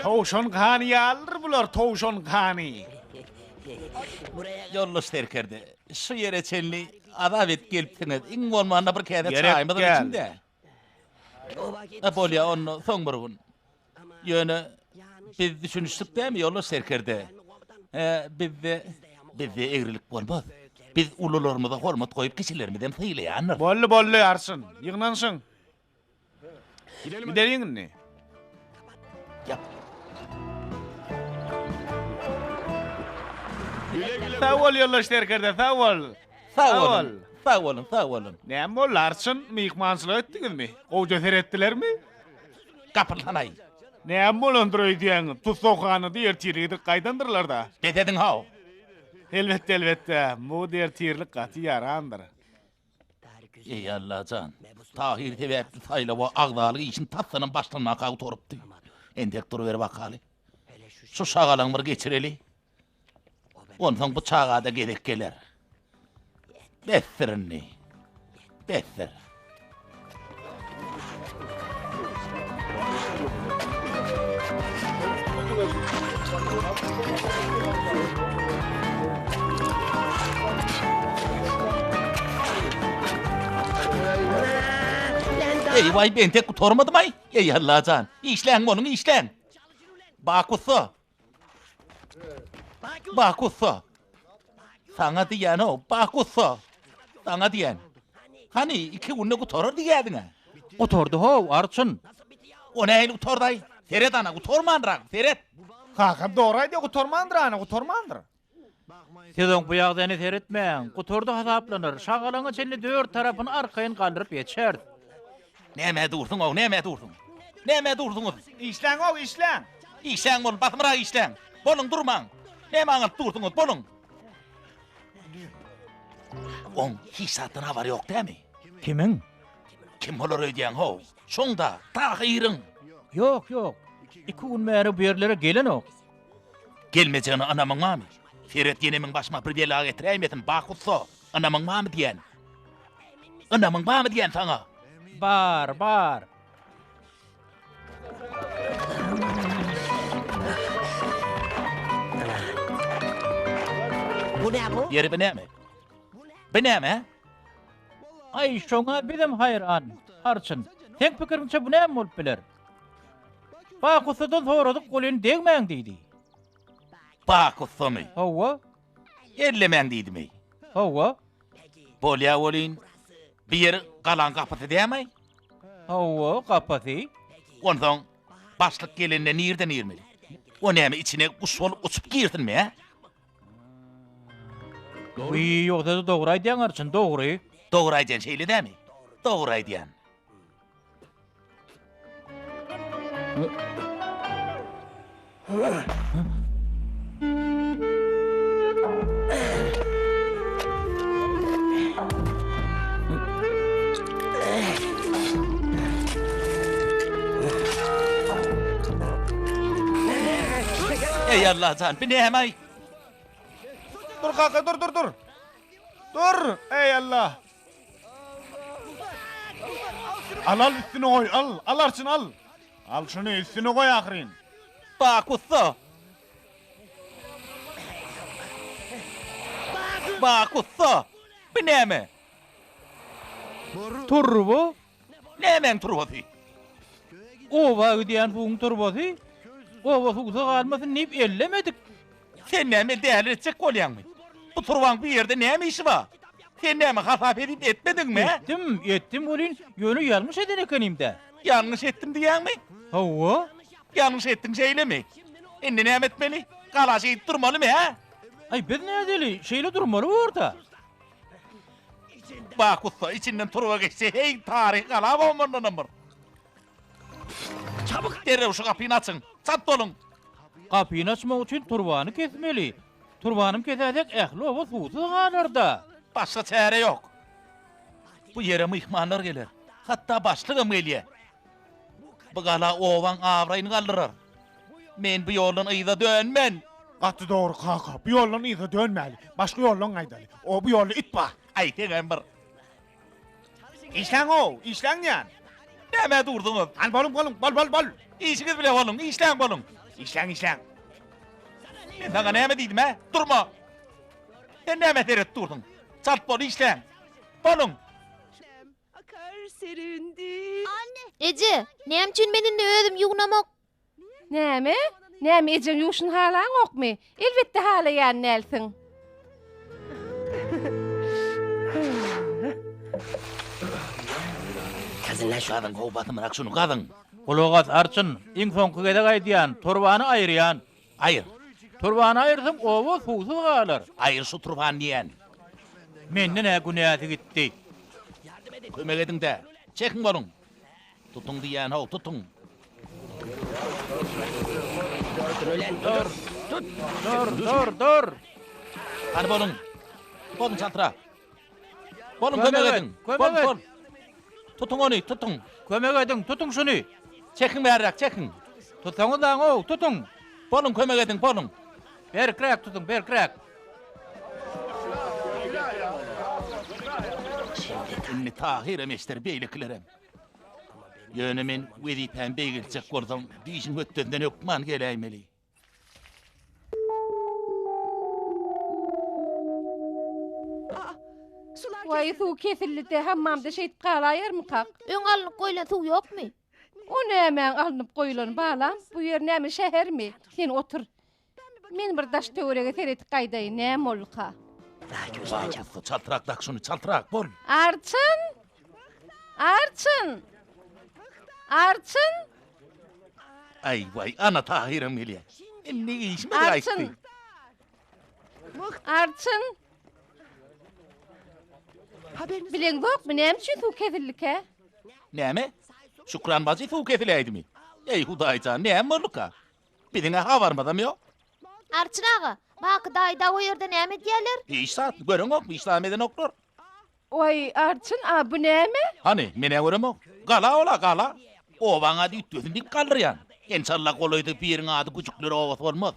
Towşan gany ýalydyr bular, towşan gany. Ýoldaş serkerde, şu ýere çenli azap edip gelipsiňiz, iň bolmanda bir käse Gerek çaýymyzam däl. içiň-dä. A bolýa onda soň bir gün. Ýöne biz düşünişdik dämi ýoldaş serkerde? Hä, bizde bizde egrilik bolmaz. Biz ulularymyza hormat goýup kiçilerimizem sylaýandyrys. Boldy, boldy, arçyn. Ýygnanyşyň. Gideliň indi. Ýap. Sag bol ýoldaş serkerde, sag bol. Sag boluň. Sag boluň, sag boluň. Näme boldy arçyn, myhmançylyk etdiňizmi? Gowja seretdilermi? Gapyl hanaý. Näme bolandyr öýdýäň? Tussaghanada ertirlik edip gaýdandyrlar-da. Bes ediň-how. Elbetde, elbetde. Bu ertirlik gaty ýarandyr. Eý Allajan, Tahyr sebäpli saýlawa agzalyk işini tasdanam başlanmaka gutarypdy. Entek duruber bakaly. Şu şagalaňy bir geçireli. Onsoň bu çaga-da gezek geler. Besdir indi. Besdir. Eý waý men tek gutarmadym-aý. Eý Allajan, işläň boluň, işläň. Bak ussa. Bak ussa. Saňa diýýän-ow, bak ussa. Saňa diýýän. Hany, iki günde gutarar diýýädiň-ä. Gutardy how, arçyn. O nähili gutardy-aý? Seret ana, gutarmandyr-a, seret. Kakam dogry aýdýar, gutarmandyr ana, gutarmandyr. Siz oň bu ýagdaýyna seretmäň. Gutardy hasaplanar. Şagalaňa çenli dört tarapyny arkaýyn galdyryp geçeris. Nämä dursuň-ow, nämä dursuň? Nämä dursuňyz? Işläň-ow, işläň! Işläň boluň, basymrak işläň! Boluň, durmaň! Nämä aňalyp dursuňyz, boluň! Oň hiç zatdan habary ýok dämi? Kimiň? Kim bolar öýdýäň-how? Şoň-da, Tahyryň! Ýok, ýok. Iki gün bäri bu ýerlere gelenok. Gelmejegine ynamyň barmy? Seret ýene meň başyma bir bela getiräýmesin, bak ussa, ynamyň barmy diýýän. Ynamyň barmy diýýän saňa? Bar, bar. Ýeri bu näme? Bu näme? Aý, şoňa bizem haýran, arçyn. Seň pikiriňçe bu näme bolup biler? Bak ussadan soradyk welin degmäň diýdi. Bak ussamy? Hawa. Ellemäň diýdimi? Hawa. Bolýa welin, bu ýer galaň gapysy dämi? Hawa, gapysy. Onsoň başlyk gelende nirden girmeli? O näme içine guş bolup uçup girsinmi, hä? Wiý, ýogsa-da dogry aýdýaň arçyn, dogry. Dogry aýdýan şeýle dämi? Dogry aýdýan. Eý Allajan, bu näme-aý? Dur kaka, dur, dur, dur. Dur, eý Allah. Al al üstüne goý al al arçyn al. Al şuny üstüne goý ahyryn. Bak ussa. Bak ussa. Bu näme? Turba. Nämäň turbasy? Oba gidýän suwuň turbasy. Oba suwsuz galmasyn diýip ellemedik. Sen näme däli etjek bolýaňmy? Bu turbaň bu ýerde näme işi bar? Sen näme hasap edip etmediňmi, hä? Etdim, etdim welin, ýöne ýalňyş eden ekenim-dä. Ýalňyş etdim diýýäňmi? Hawa. Ýalňyş etdiň şeýlemi? Indi näme etmeli? Gala şeýdip durmalymy, hä? Aý, biz nädeli, şeýle durmaly bor-da. Bak ussa, içinden turba geçse, heý, taryhy gala bolmandanam bir. Çabuk derrew şu gapyny açyň! Çalt boluň! Gapyny açmak üçin turbany kesmeli. Turbanym kesäýsek ähli oba suwsuz galar-da. Başga çäre ýok. Bu ýere myhmanlar geler. Hatda başlygam gelýär. Bu gala obaň abraýyny galdyrar. Men bu ýoldan yza dönmen! Gaty dogry kaka, bu ýoldan yza dönmäli. Başga ýoldan gaýdaly. O bu ýolda it bar. Aý seňem bir. Işläň-ow, işläň diýýän. Nämä durduňyz? Hany boluň, boluň, bol, bol, bol. Işiňiz bile boluň, işläň boluň. Işläň, işläň. Men saňa näme diýdim, hä? Durma! Sen nämä seredip dursuň? Çalt bol, işläň! Boluň! Eje, näme üçin men indi özüm ýuwnamok? Näme? Näme ejeň ýuwşuny halaňokmy? Elbetde halaýan dälsiň. Gazyň gowy basymrak şuny gazyň. Gulak as arçyn, iň soňky gezek aýdýan, turbany aýyrýan. Aýyr. Turbany aýyrsaň oba suwsuz galar. Aýyr şu turbany diýýän. Menden-ä günäsi gitdi. Kömek ediň-dä. Çekiň boluň. Tutuň diýýän-how, tutuň. Dur! Dur, dur, dur! Hany boluň. Boluň çaltrak. Boluň kömek ediň. Bol, bol. Tutuň ony, tutuň. Kömek ediň, tutuň şuny. Çekiň bärräk, çekiň. Tutsaňyzlaň-ow, tutuň. Boluň kömek ediň, boluň. Berkräk tutuň, berkräk. Indi Tahyrem eşder, beýlekilerem. Ýöne men wezipämi beýgeltjek bolsam, bu işiň hötdesinden hökman geläýmeli. Waý, suw kesildi-de, hammamda şeýdip galaýarmykak? Öň alnyp goýlan suw ýokmy? O nämäň alnyp goýlany, balam? Bu ýer näme, şähermi? Sen otur. Men bir daş-töwerege seredip gaýdaýyn, näme bolduka? Bar ussa, çaltrak dak şuny, çaltrak bol. Arçyn! Arçyn! Arçyn! Aý, waý, ana Tahyram gelýär. Indi işimiz gaýtdy. Arçyn! Arçyn! Bileňzokmy, näme üçin suw kesildikä? Näme? Şükran bajy suw kesiläýdimi? Eý, Hudaý jan, näme bolduka? Biziň-ä habarymyzam ýok. Arçyn aga, Baky daýy dagy o ýerde näme edýärler? Hiç zat, göreňokmy, hiç zadam edenoklar. Waý, Arçyn, a bu näme? Hany, men-ä göremok. Gala ol-a, gala. Obaň ady üýtgesin diýip galdyrýan. Enşalla golaýda bu ýeriň ady Güjükler obasy bolmaz.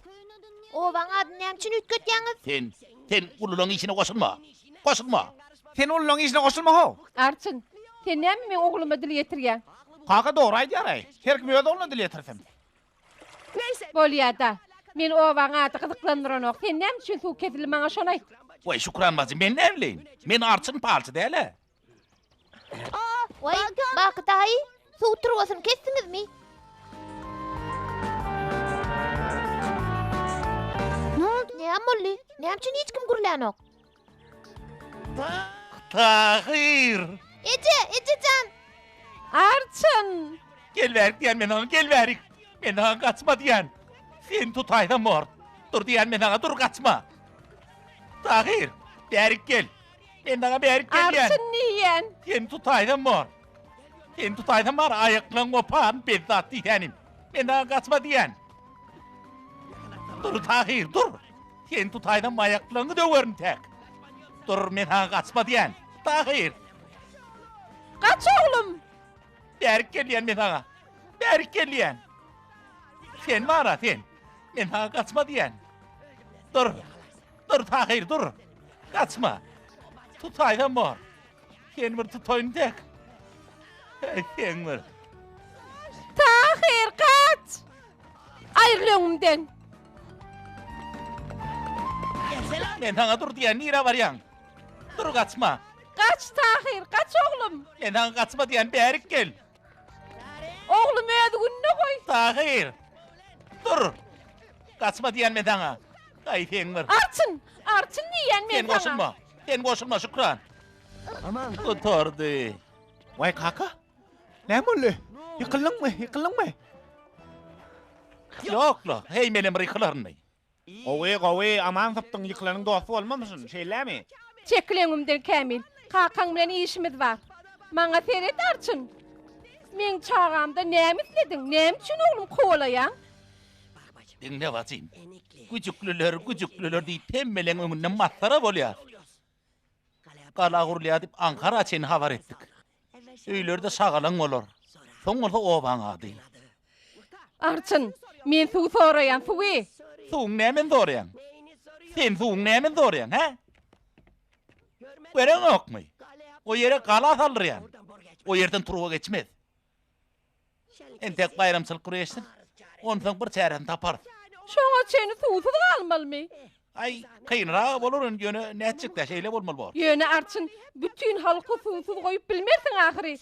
Obaň adyny näme üçin üýtgetýäňiz? Sen, sen ululaň işine goşulma. Goşulma! Sen ululaň işine goşulma how! Arçyn, sen näme meň ogluma dil ýetirýäň? Kaka dogry aýdýar-aý. Her kim öz ogluna dil ýetirsin. Bolýa-da. Meni obaň ady gyzyklandyranok. Sen näme üçin suw kesildi maňa şony aýt. Waý, Şükran bajy, men näme bileýin? Men arçyn palçy däl-ä. Waý, Baky daýy, suw turbasyny kesdiňizmi? Näme boldy? Näme üçin hiç kim gürlänok? Tahyr! Eje, eje jan! Arçyn! Gel bärik diýen men saňa, gel bärik! Men saňa gaçma diýen! Seni tutaýsam bor! Dur diýen men saňa, dur gaçma! Tahyr, bärik gel! Men saňa bärik gel diýen! Arçyn diýen! Seni tutaýsam bor! Seni tutaýsam bar, aýaklaň gopan, bezzat diýsänim! Men saňa gaçma diýen! Dur Tahyr, dur! Seni tutaýsam aýaklaryňy döwerin täk. Dur, men saňa gaçma diýän. Tahyr! Gaç oglum! Bärik gel diýän men saňa. Bärik gel diýän. Sen bar-a, sen. Men saňa gaçma diýän. Dur. Dur, Tahyr, dur. Gaçma. Tutaýsam bor. Seni bir tutaýyn tek. Heý, sen bir. Tahyr, gaç! Aýryl öňümden! Men saňa dur diýýän, nirä barýaň? Dur, gaçma! Gaç, Tahyr, gaç oglum! Men saňa gaçma diýýän, bärik gel! Oglum öz gününe goý! Tahyr! Dur! Gaçma diýýän men saňa! Aý, sen bir. Arçyn! Arçyn diýýän men Sen saňa! goşulma! Sen goşulma, Şükran! Gutardy. Waý kaka! Näme boldy? Ýykyldyňmy? Ýykyldyňmy? Ýok-la, heý menem bir ýykylarynmy? Gowy, gowy, aman sypdyň, ýykylanyň dosty bolmamyşyn, şeýlemi? Çekil öňümden Kämil, kakaň bilen işimiz bar. Maňa seret Arçyn. Meň çagamdan näme islediň, näme üçin oglumy kowalaýaň? Diňle bajym, güjükliler, güjükliler diýip hemmeleň öňünde masgara bolýas. Gala gurulýar diýip Ankara çenli habar etdik. Öýlerde şagalaň bolar. Soň bolsa obaň ady. Arçyn, men suw soraýan, suwy! Suwuň nämeni soraýaň? Sen suwuň nämeni soraýaň, hä? Göreňokmy? O ýere gala saldyrýan. O ýerden turba geçmez. Entek baýramçylyk bir geçsin. Onsoň bir çäresini taparys. Şoňa çenli suwsuz galmalymy? Aý, kynrak bolar indi, ýöne nätjek-dä, şeýle bolmaly bor. Ýöne arçyn, bütin halky suwsuz goýup bilmersiň ahyry.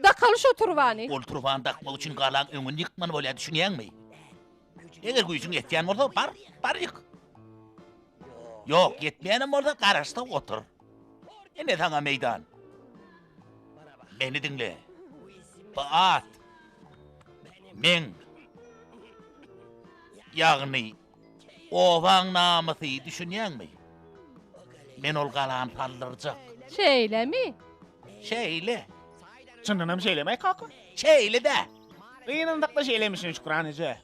Dakaly şo turbany. Ol turbany dakmak üçin galaň öňüni ýykmaly bolýar, düşünýäňmi? Eger güýjüň ýetýän bolsa, bar, bar ýyk. Ýok, ýetmeýänem bolsa, garaşda otur. Ine saňa meýdan. Meni diňle. Bu at meň, ýagny obaň namysy, düşünýäňmi? Men ol galany saldyrjak. Şeýlemi? Şeýle. Çyndanam şeýlemi, kaka? Şeýle-dä. Gynansak-da şeýlemişin, Şükran eje.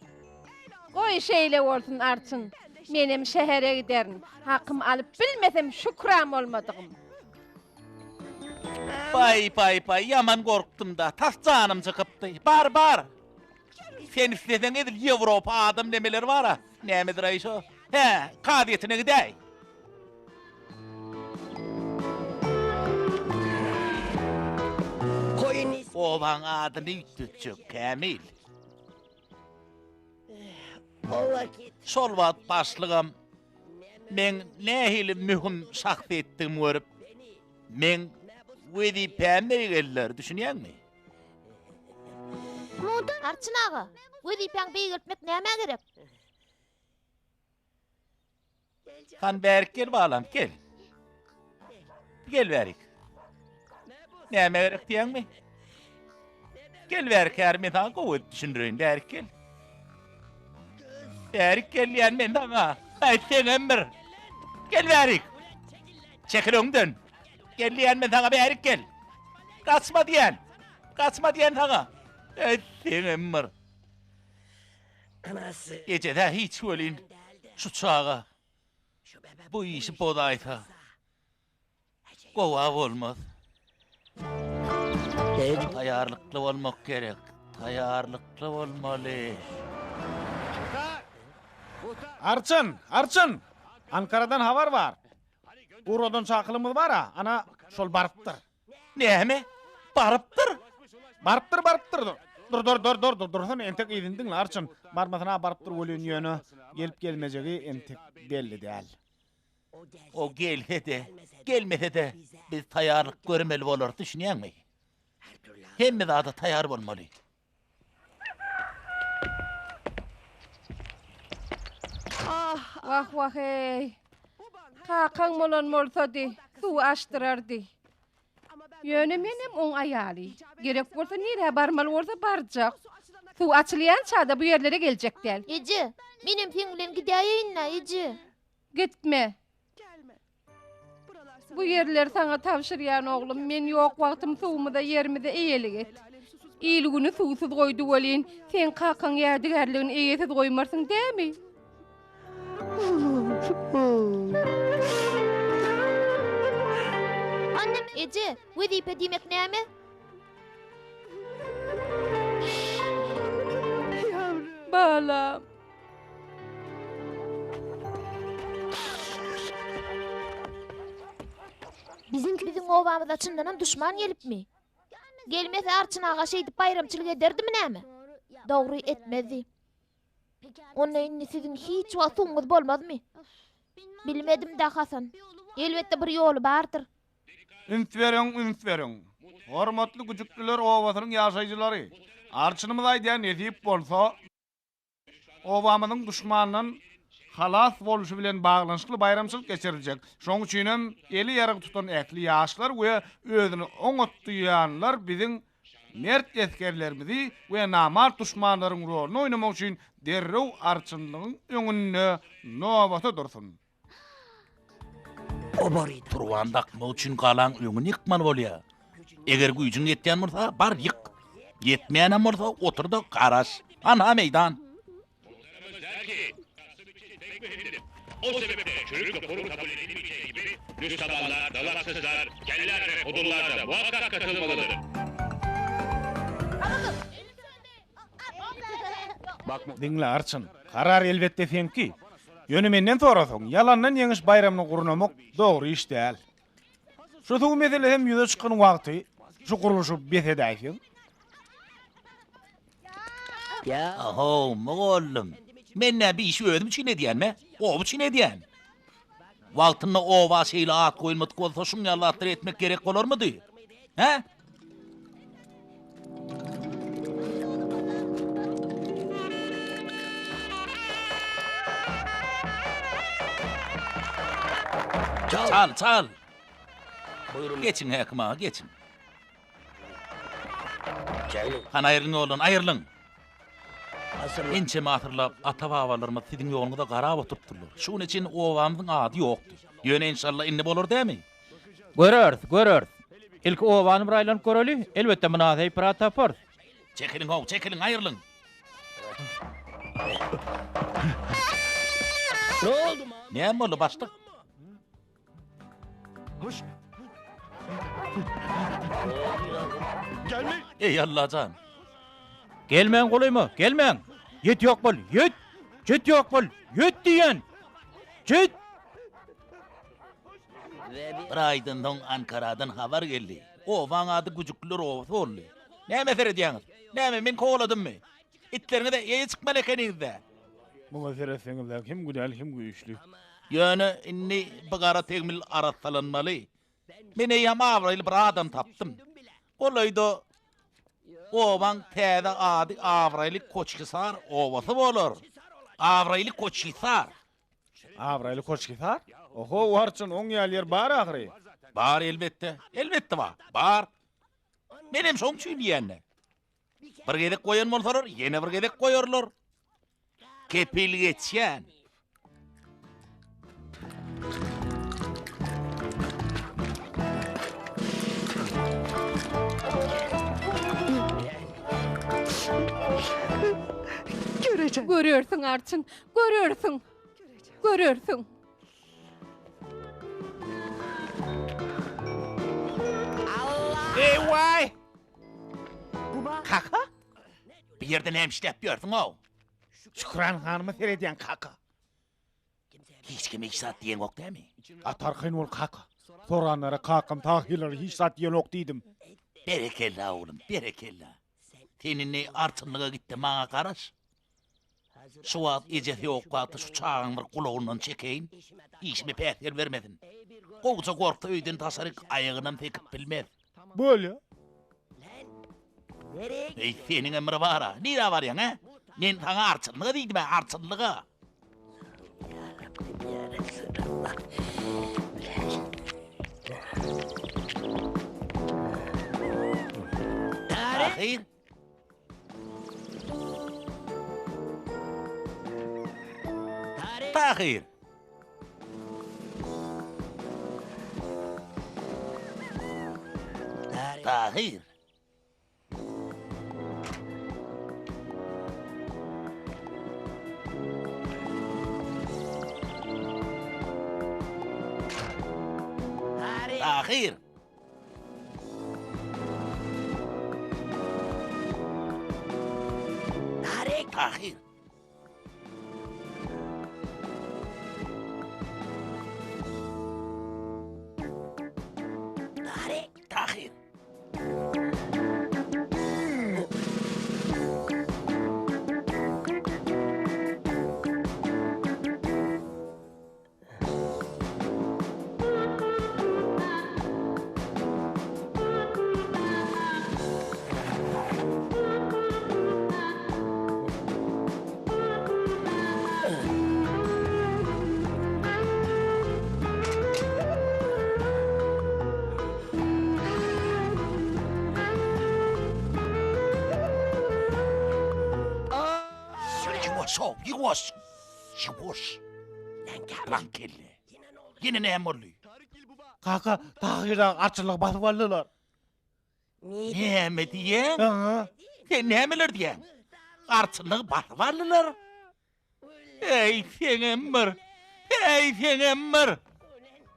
Goý şeýle bolsun arçyn. Menem şähere giderin. Hakymy alyp bilmesem şükram bolmadygym. Paý paý paý ýaman gorkdum-da, tas janym çykypdy. Bar bar. Sen isleseň edil Ýewropa adam nemeleri bar-a. Nämedir-aý şo? Hä, kazyýetine gidäý. Obaň adyny üýtgetjek, Kämil. Şol wagt başlygam meň nähili möhüm şahsyýetdigimi görüp, meň wezipäm beýgelder, düşünýäňmi? Arçyn aga, wezipäňi beýgeltmek nämä gerek? Han bärik gel balam, gel. Gel bärik. Näme gerek diýäňmi? Gel bärik häri men saňa gowy edip düşündireýin, bärik gel. Bärik gel diýän men saňa. Aý seňem bir. Gel bärik. Çekil öňden. Gel diýän men saňa bärik gel. Gaçma diýän. Gaçma diýän saňa. Aý seňem bir. Eje-dä hiç welin şu çaga bu işi bozaýsa gowa bolmaz. Taýýarlykly bolmak gerek, taýýarlykly bolmaly. Arçyn, arçyn! Ankaradan habar bar. Ugradan çakylygymyz bar-a, ana, şol barypdyr. Näme? Barypdyr? Barypdyr, barypdyr. Dur, dur, dur, dur, dur, dursana, entek yzyny diňle, arçyn. Barmasyna barypdyr welin, ýöne gelip-gelmejegi entek belli däl. O gelse-de, gelmese-de, biz taýýarlyk görmeli bolarys, düşünýäňmi? Hemme zada taýýar bolmaly. Wah wah eý. Kakaň bolan bolsady, suw açdyrardy. Ýöne menem oň aýaly. Gerek bolsa nirä barmaly bolsa barjak. Suw açylýança-da bu ýerlere geljek däl. Eje, menem seň bilen gidäýeýin-dä, eje. Gitme. Bu ýerleri saňa tabşyrýan oglum, men ýok wagtym suwumyza, ýerimize eýelik et. Il-güni suwsuz goýdy welin, seň kakaň ýadygärligini eýesiz goýmarsyň dämi? Eje, wezipe diýmek näme? Balam. Biziň obamyza çyndanam duşman gelipmi? Gelmese Arçyn aga şeýdip baýramçylyk ederdimi näme? Dogry, etmezdi. Onda indi siziň hiç wagt suwuňyz bolmazmy? Bilmedim-dä, Hasan. Elbetde bir ýoly bardyr. Üns beriň, üns beriň! Hormatly Güjükliler obasynyň ýaşaýjylary! Arçynymyz aýdýar, nesip bolsa, Obamyzyň duşmandan halas bolşy bilen baglanyşykly baýramçylyk geçiriljek. Şonuň üçinem eli ýarag tutan ähli ýaşlar we özüni oňat duýýanlar biziň mert esgerlerimizi we namart duşmanlaryň roluny oýnamak üçin derrew arçynlygyň öňünde nobata dursun. Turbany dakmak üçin galaň öňüni ýykmaly bolýar. Eger güýjüň ýetýän bolsa, bar ýyk. Ýetmeýänem bolsa, otur-da garaş. Hanha meýdan. Diňle, arçyn. Karar elbetde seňki. Ýöne menden sorasaň, ýalandan ýeňiş baýramyny gurnamak dogry iş däl. Şu suw meselesem ýüze çykan wagty şu gurluşygy bes edäýseň. Ahow, mugallym. Men nä bi işi özüm üçin edýänmi? Oba üçin edýän. Wagtynda oba şeýle at goýulmadyk bolsa, şuň ýaly zatlary etmek gerek bolarmydy? Hä? Çal, çal. Geçiň häkim aga, geçiň. Hany aýrylyň ýoldan, aýrylyň. Ençeme asyrlap ata-babalarymyz siziň ýoluňyza garap oturypdyrlar. Şu güne çenli obamyzyň ady ýokdy. Ýöne enşalla indi bolar dämi? Göreris, göreris. Ilki obany bir aýlanyp göreli, elbetde mynasyp bir at taparys. Çekiliň how, çekiliň, aýrylyň. Näme boldy, başlyk? Eý Allajan. Gelmäň golaýyma, gelmäň! Ýet ýok bol, ýet! Jet ýok bol, ýet diýýän! Jet! Bir aýdan soň Ankaradan habar geldi. Obaň ady Güjükliler obasy boldy. Nämä seredýäňiz? Näme, men kowaladymmy? Itleriňize eýe çykmaly ekeniňiz-dä. Muňa seretseňiz-ä hem günäli hem güýçli. Ýöne indi bu gara tegmil arassalanmaly. Men eýýäm abraýly bir adam tapdym. Golaýda obaň täze ady Abraýly Koçhisar obasy bolar. Abraýly Koçhisar. Abraýly Koçhisar? Oho, arçyn, oň ýaly ýer bar ahyry. Bar elbetde. Elbetde bar. Bar. Menem şoň üçin diýýän-dä. Bir gezek goýan bolsalar, ýene bir gezek goýarlar. Kepil geçýän. Görersiň Arçyn, görersiň. Görersiň. Eý-waý! Kaka? Bu ýerde näme işläp ýörsüň-ow? Şükran hanyma seredýän kaka. Hiç kime hiç zat diýeňok dämi? Gaty arkaýyn bol kaka. Soranlara kakam Tahyrlara hiç zat diýenok diýdim. Berekella oglum, berekella. Sen indi arçynlyga git-de maňa garaş. Şu wagt ejesi ýok wagty şu çagaň bir gulagyndan çekeýin, işime päsgel bermesin. Gowuja gorksa öýden daşaryk aýagynam sekip bilmez. Bolýa. Eý, seniňem bir bar-a. Nirä barýaň, hä? Men saňa arçynlyga diýdim-ä, arçynlyga. Tahyr! Tahyr! Tahyr! Tahyr! Tahyr! Tahyr! Ýuwaş-ow, ýuwaş! Ýuwaş! Lan kelle. Ýene näme boldy? Kaka, Tahyr dagy arçynlygy basyp aldylar. Näme diýýäň? Sen nämeler diýýäň? Arçynlygy basyp aldylar. Eý, seňem bir. Eý, seňem bir.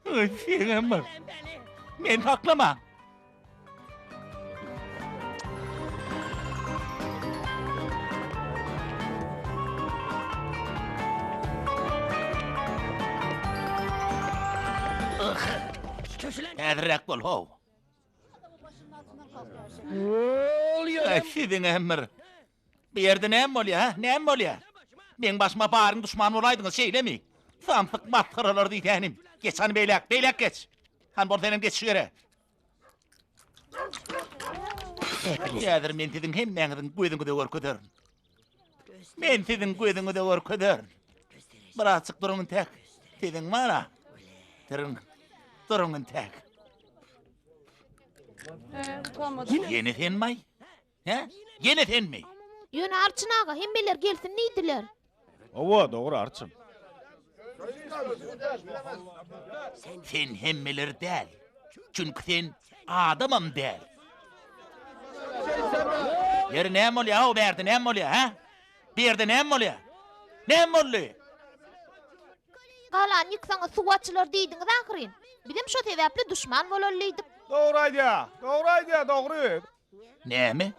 Eý, seňem bir. Meni saklama. Häzirräk bol, how. Äý, siziňem bir. Bu ýerde näme bolýar, hä? Näme bolýar? Meň başyma baryň duşman bolaýdyňyz, şeýlemi? Samsyk masgaralar diýsänim. Geç hany beýläk, beýläk geç. Hany bol senem geç şu ýere. Häzir men siziň hemmäňiziň gözüňize görkezerin. Men siziň gözüňize görkezerin. Birazjyk duruň intäk. Siziň bar-a. Duruň. Duruň intäk. Ýene senmi-aý? Hä? Ýene senmi? Ýöne Arçyn aga, hemmeler gelsin diýdiler. Hawa, dogry Arçyn. Sen hemmeler däl. Çünki sen adamam däl. Ýeri näme bolýa-ow bärde näme bolýa, hä? Bu ýerde näme bolýa? Näme boldy? Galany ýyksaňyz suw açylar diýdiňiz ahyryn. Bizem şo sebäpli duşman bolaly diýdik. Dogry aýdýa, dogry aýdýa, dogry. Näme?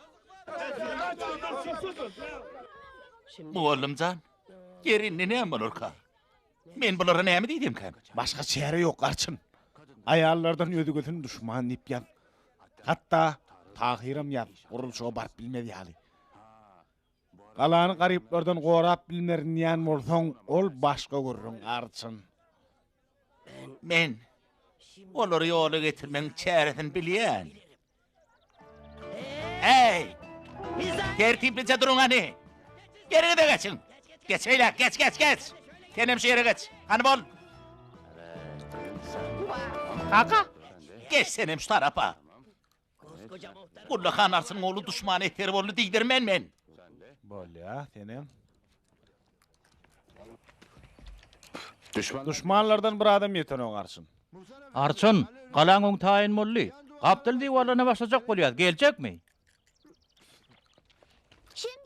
Mugallym jan, ýeri indi näme bolarka? Men bulara näme diýsemkäm? Başga çäre ýok, arçyn. Aýallardan özgesini duşman diýip ýaz. Hatda Tahyram ýaz, gurluşyga baryp bilmez ýaly. Galany garyplardan gorap bilmerin diýýän bolsaň, ol başga gürrüň, arçyn. Men olary ýola getirmegiň çäresini bilýän. Eý! Tertiplije duruň hany! Ýeriňize geçiň! Geç beýläk, geç, geç, geç! Senem şu ýere geç. Hany bol! Kaka! Geç senem şu tarapa. Ullakan arçynyň ogly duşmana esger boldy diýdirmen men. Bolýa, senem. Duşmanlardan bir adam ýetenok arçyn. Arçyn, galaň öňi taýyn boldy. Gapdal diwarlaryna başlajak bolýas, geljekmi?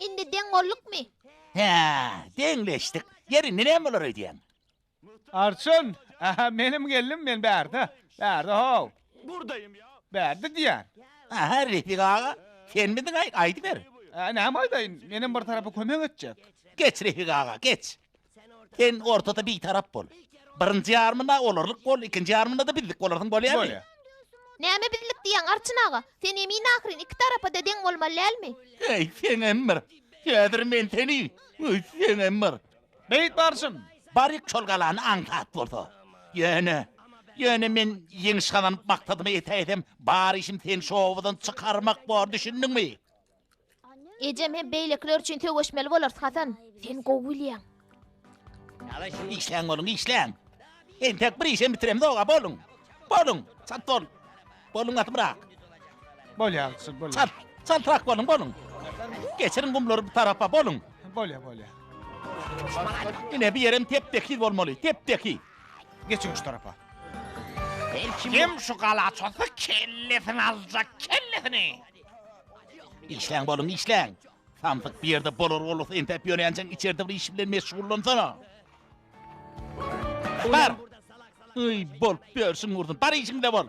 Indi deň boldukmy? Hä, deňleşdik. Ýeri, indi näme bolar öýdýäň? Arçyn, Ähä, menem geldim, men bärde. Bärde how. Burdaýym ýa. Bärde diýýän. Ähä, Refik aga, senmidiň-aý, aýdyber. Ä, näme aýdaýyn, menem bir tarapa kömek etjek. Geç, Refik aga, geç. Sen ortada bitarap bol. Birinji ýarymynda olarlyk bol, ikinji ýarymynda-da bizlik bolarsyň, bolýamy? Bolýa. Näme bizlik diýýäň, Arçyn aga? Sen emin ahyryn, iki tarapa-da deň bolmaly dälmi? Eý, seňem bir. Häzir men seni, öý, seňem bir. Beýik barşyn! Baryk şol galany aňsat bolsa. Ýöne, ýöne men ýeňiş gazanyp maksadyma ýetäýsem, bar işim seni şu obadan çykarmak bor, düşündiňmi? Ejem hem beýlekiler üçin söweşmeli bolarys, Hasan. Sen gowy bilýäň. Işläň boluň, işläň! Entek bir işem bitiremzog-a, boluň! Boluň! Çalt bol! Boluň gatybrak! Bolýar, arçyn, bolýar. Çalt, çaltrak boluň, boluň! Geçiriň gumlary bu tarapa, boluň! Bolýar, bolýar. Ine, bu ýerem tep-tekiz bolmaly, tep-tekiz. Geçiň şu tarapa. Kim şu gala çozsa kellesini aljak, kellesini! Işläň boluň, işläň! Samsyk bu ýerde bolar bolmasy entäp ýörýänçäň içerde bir iş bilen meşgullansana. Bar! Eý, bolup ýörsüň gursun, bar işiňde bol!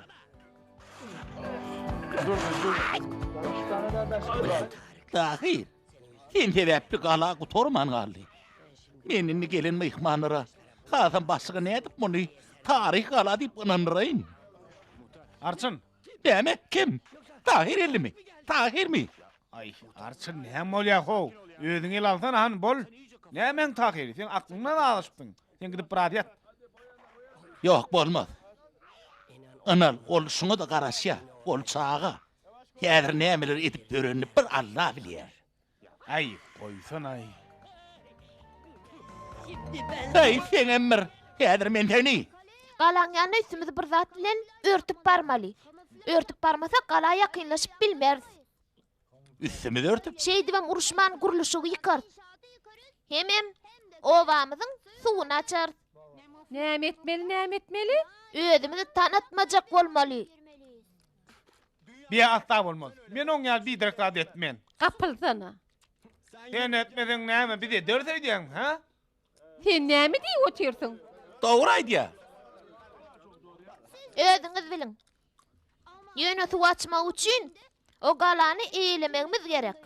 Tahyr, sen sebäpli gala gutarman galdy. Men indi gelen myhmanlara, hasam başlyga nädip muny taryhy gala diýip ynandyraýyn? Arçyn! Näme? Kim? Tahyr ellimi? Tahyrmy? Aý, Arçyn, näme bolýa how? Özüňi ele alsana, hany bol. Nämäň Tahyry? Sen aklyňdan azaşypsyň. Sen gidip biraz ýat. Ýok, bolmaz. Ynal, ol şuňa-da garaşýar. Ol çaga. Häzir nämeler edip ýörenini bir Alla bilýär. Äý, goýsana-aý. Äý, seňem bir. Häzir men seni. Galaň ýanyna üstümizi bir zat bilen örtüp barmaly. Örtüp barmasak, gala ýakynlaşyp bilmeris. Üstümizi örtüp? Şeýdibem uruşman gurluşygy ýykarys. Hemem obamyzyň suwuny açarys. Näme etmeli, näme etmeli? Özümizi tanatmajak bolmaly. Biýe asla bolmaz. Men oň ýaly biderek zat etmen. Gapylsana. Sen etmeseň näme, biz ederis öýdýäňmi, hä? Sen näme diýip otyrsyň? Dogry aýdýar. Özüňiz biliň. Ýöne suw açmak üçin o galany eýelemegimiz gerek.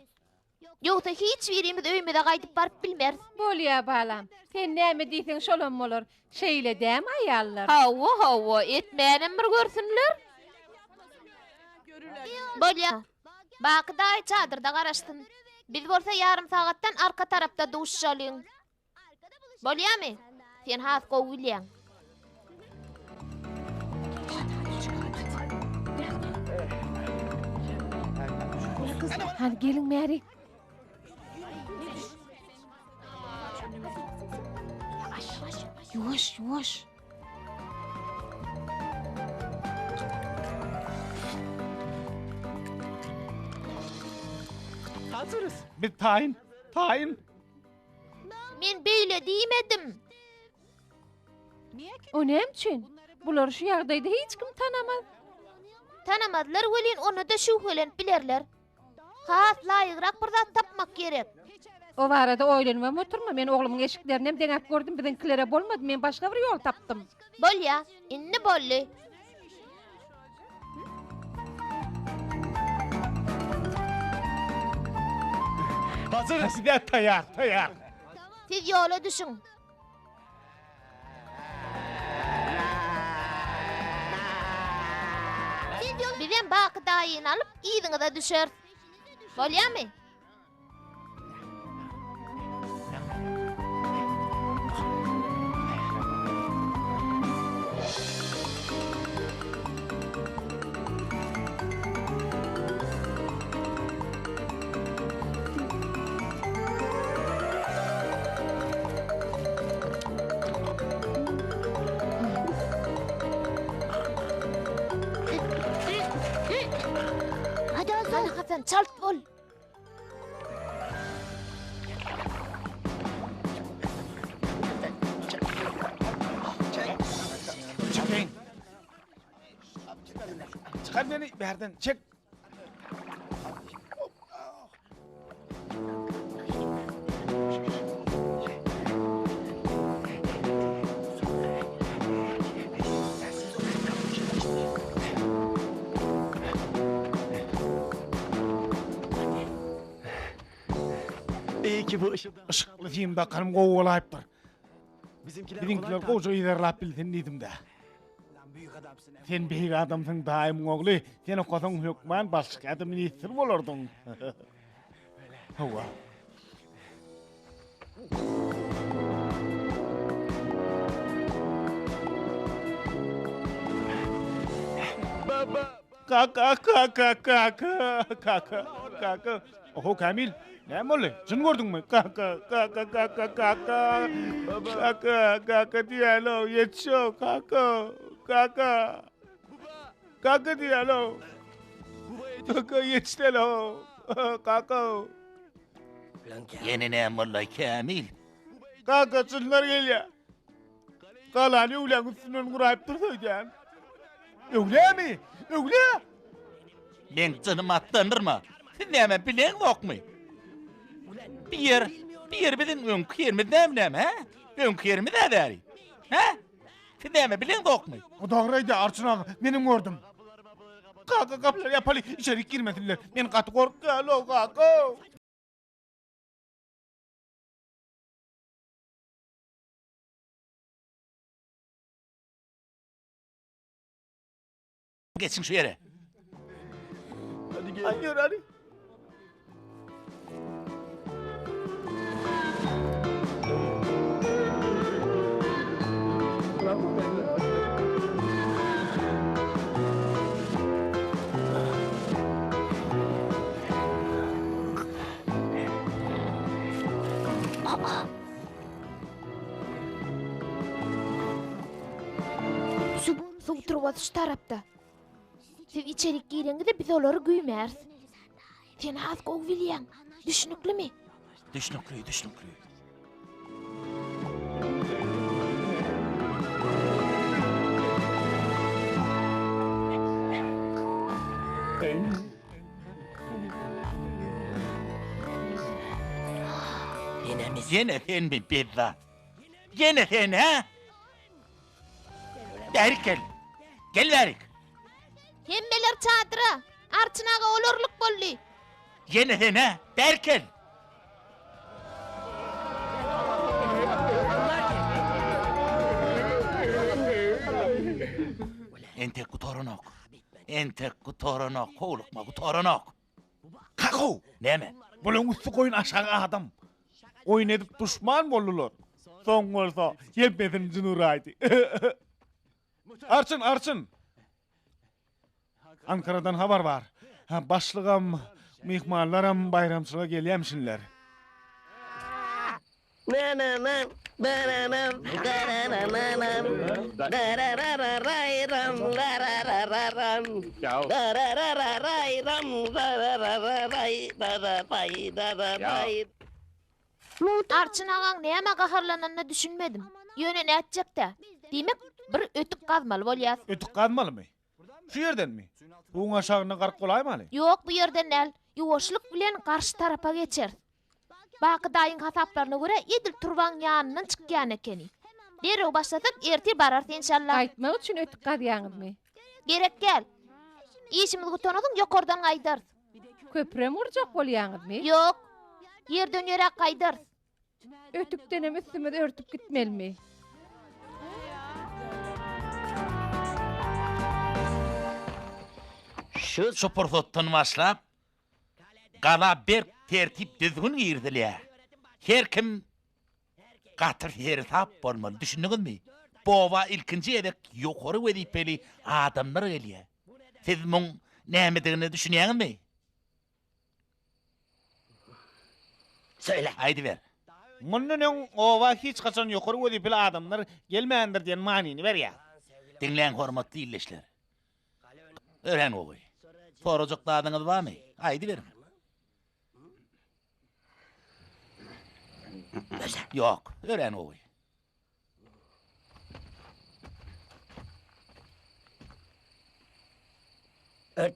Ýogsa hiç birimiz öýümize gaýdyp baryp bilmeris. Bolýa, balam. Sen näme diýseň şolam bolar. Şeýle dämi, aýallar? Hawa, hawa, etmänem bir görsünler. Bolýa. Baky daýy çadyrda garaşsyn. Biz bolsa ýarym sagatdan arka tarapda duşuşalyň. Bolýamy? Sen has gowy bilýäň. Hany geliň bäri. Ýuwaş, ýuwaş. Biz taýyn, taýyn. Men beýle diýmedim. O näme üçin? Bulary şu ýagdaýda hiç kim tanamaz. Tanamazlar welin onda-da şübhelenip bilerler. Has laýygrak bir zat tapmak gerek. O barada oýlanybam oturma. Men oglumyň eşiklerinem deňäp gördüm, biziňkilere bolmady. Men başga bir ýol tapdym. Bolýa, indi boldy. Size taýar, taýar. Siz ýola düşüň. Bizem Baky daýyny alyp yzyňyza düşeris. Bolýamy? Hany Hasan, çalt bol. Çekeýin. Çykar meni bärden, çek. Yşykly sim dakanym gowy bolaýypdyr. Biziňkiler gowja yzarlap bilsin diýdim-dä. Sen beýik adamsyň daýymyň ogly. Sen okasaň hökman başlyk ýa-da ministr bolardyň. Hawa. Kaka kaka kaka kaka kaka. Oho Kamil, näme boldy? Jyn gördüňmi? Kaka kaka kaka kaka. Kaka kaka diýýälo, ýetişo kaka kaka. Kaka diýýälo. Kaka ýetişdelo. Kaka. Ýene näme boldy Kamil? Kaka jynlar gelýär. Galany öwläň üstünden guraýypdyr öýdýän. Öwlämi? Öwlä? Meň jynymy atlandyrma. Siz näme bileňzokmy? Bir ýer, bir ýer biziň öňki ýerimiz näme näme, hä? Öňki ýerimiz-ä bäri. Hä? Siz näme bileňzokmy? O dogry aýdýar Arçyn aga, menem gördüm. Kaka gapylary ýapaly, içerik girmesinler. Men gaty gorkýan-ow kaka. Geçiň şu ýere. Hadi ýör hadi. Suw turbasy şu tarapda. Siz içerik gireňizde biz olary güýmäris. Sen has gowy bilýäň. Düşnüklimi? Düşnükli, düşnükli. Ýene senmi bezzat? Ýene sen, hä? Bärik gel. Gel bärik. Hemmeler çadyra. Arçyn aga olarlyk boldy. Ýene sen, hä? Bärik gel. Entek gutaranok. Entek gutaranok. Howlukma, gutaranok. Kakow! Näme? Bulaň üsti goýun aşagy adam. Oýun edip duşman boldular. Soň bolsa hemmesini jyn uraýdy. Arçyn, arçyn! Ankaradan habar bar. Başlygam, myhmanlaram baýramçylyga gelýämişinler. Arçyn agaň nämä gaharlananyna düşünmedim. Ýöne nätjek-dä? Diýmek, bir ötük gazmaly bolýas. Ötük gazmalymy? Şu ýerdenmi? Suwuň aşagynda gark bolaýmaly? Ýok, bu ýerden däl. Ýuwaşlyk bilen garşy tarapa geçeris. Baky daýyň hasaplaryna görä, edil turbaň ýanyndan çykýan ekeni. Derrew başlasak, ertir bararys enşalla. Gaýtmak üçin ötük gazýaňyzmy? Gerek däl. Işimiz gutansoň ýokardan gaýdarys. Köprem gurjak bolýaňyzmy? Ýok. Ýerden ýöräp gaýdarys. Ötükdenem üstümizi örtüp gitmelimi? Şu pursatdan başlap, gala berk tertip-düzgün girizilýär. Her kim gaty seresap bolmaly, düşündiňizmi? Bu oba ilkinji gezek ýokary wezipeli adamlar gelýär. Siz muň nämedigine düşünýäňizmi? Söýle. Aýdyber. Mundan öň oba hiç haçan ýokary wezipeli adamlar gelmändir diýen manyny berýär. Diňläň hormatly ildeşler. Örän gowy. Sorajak zadyňyz barmy? Aýdyberiň. Ýok, örän gowy.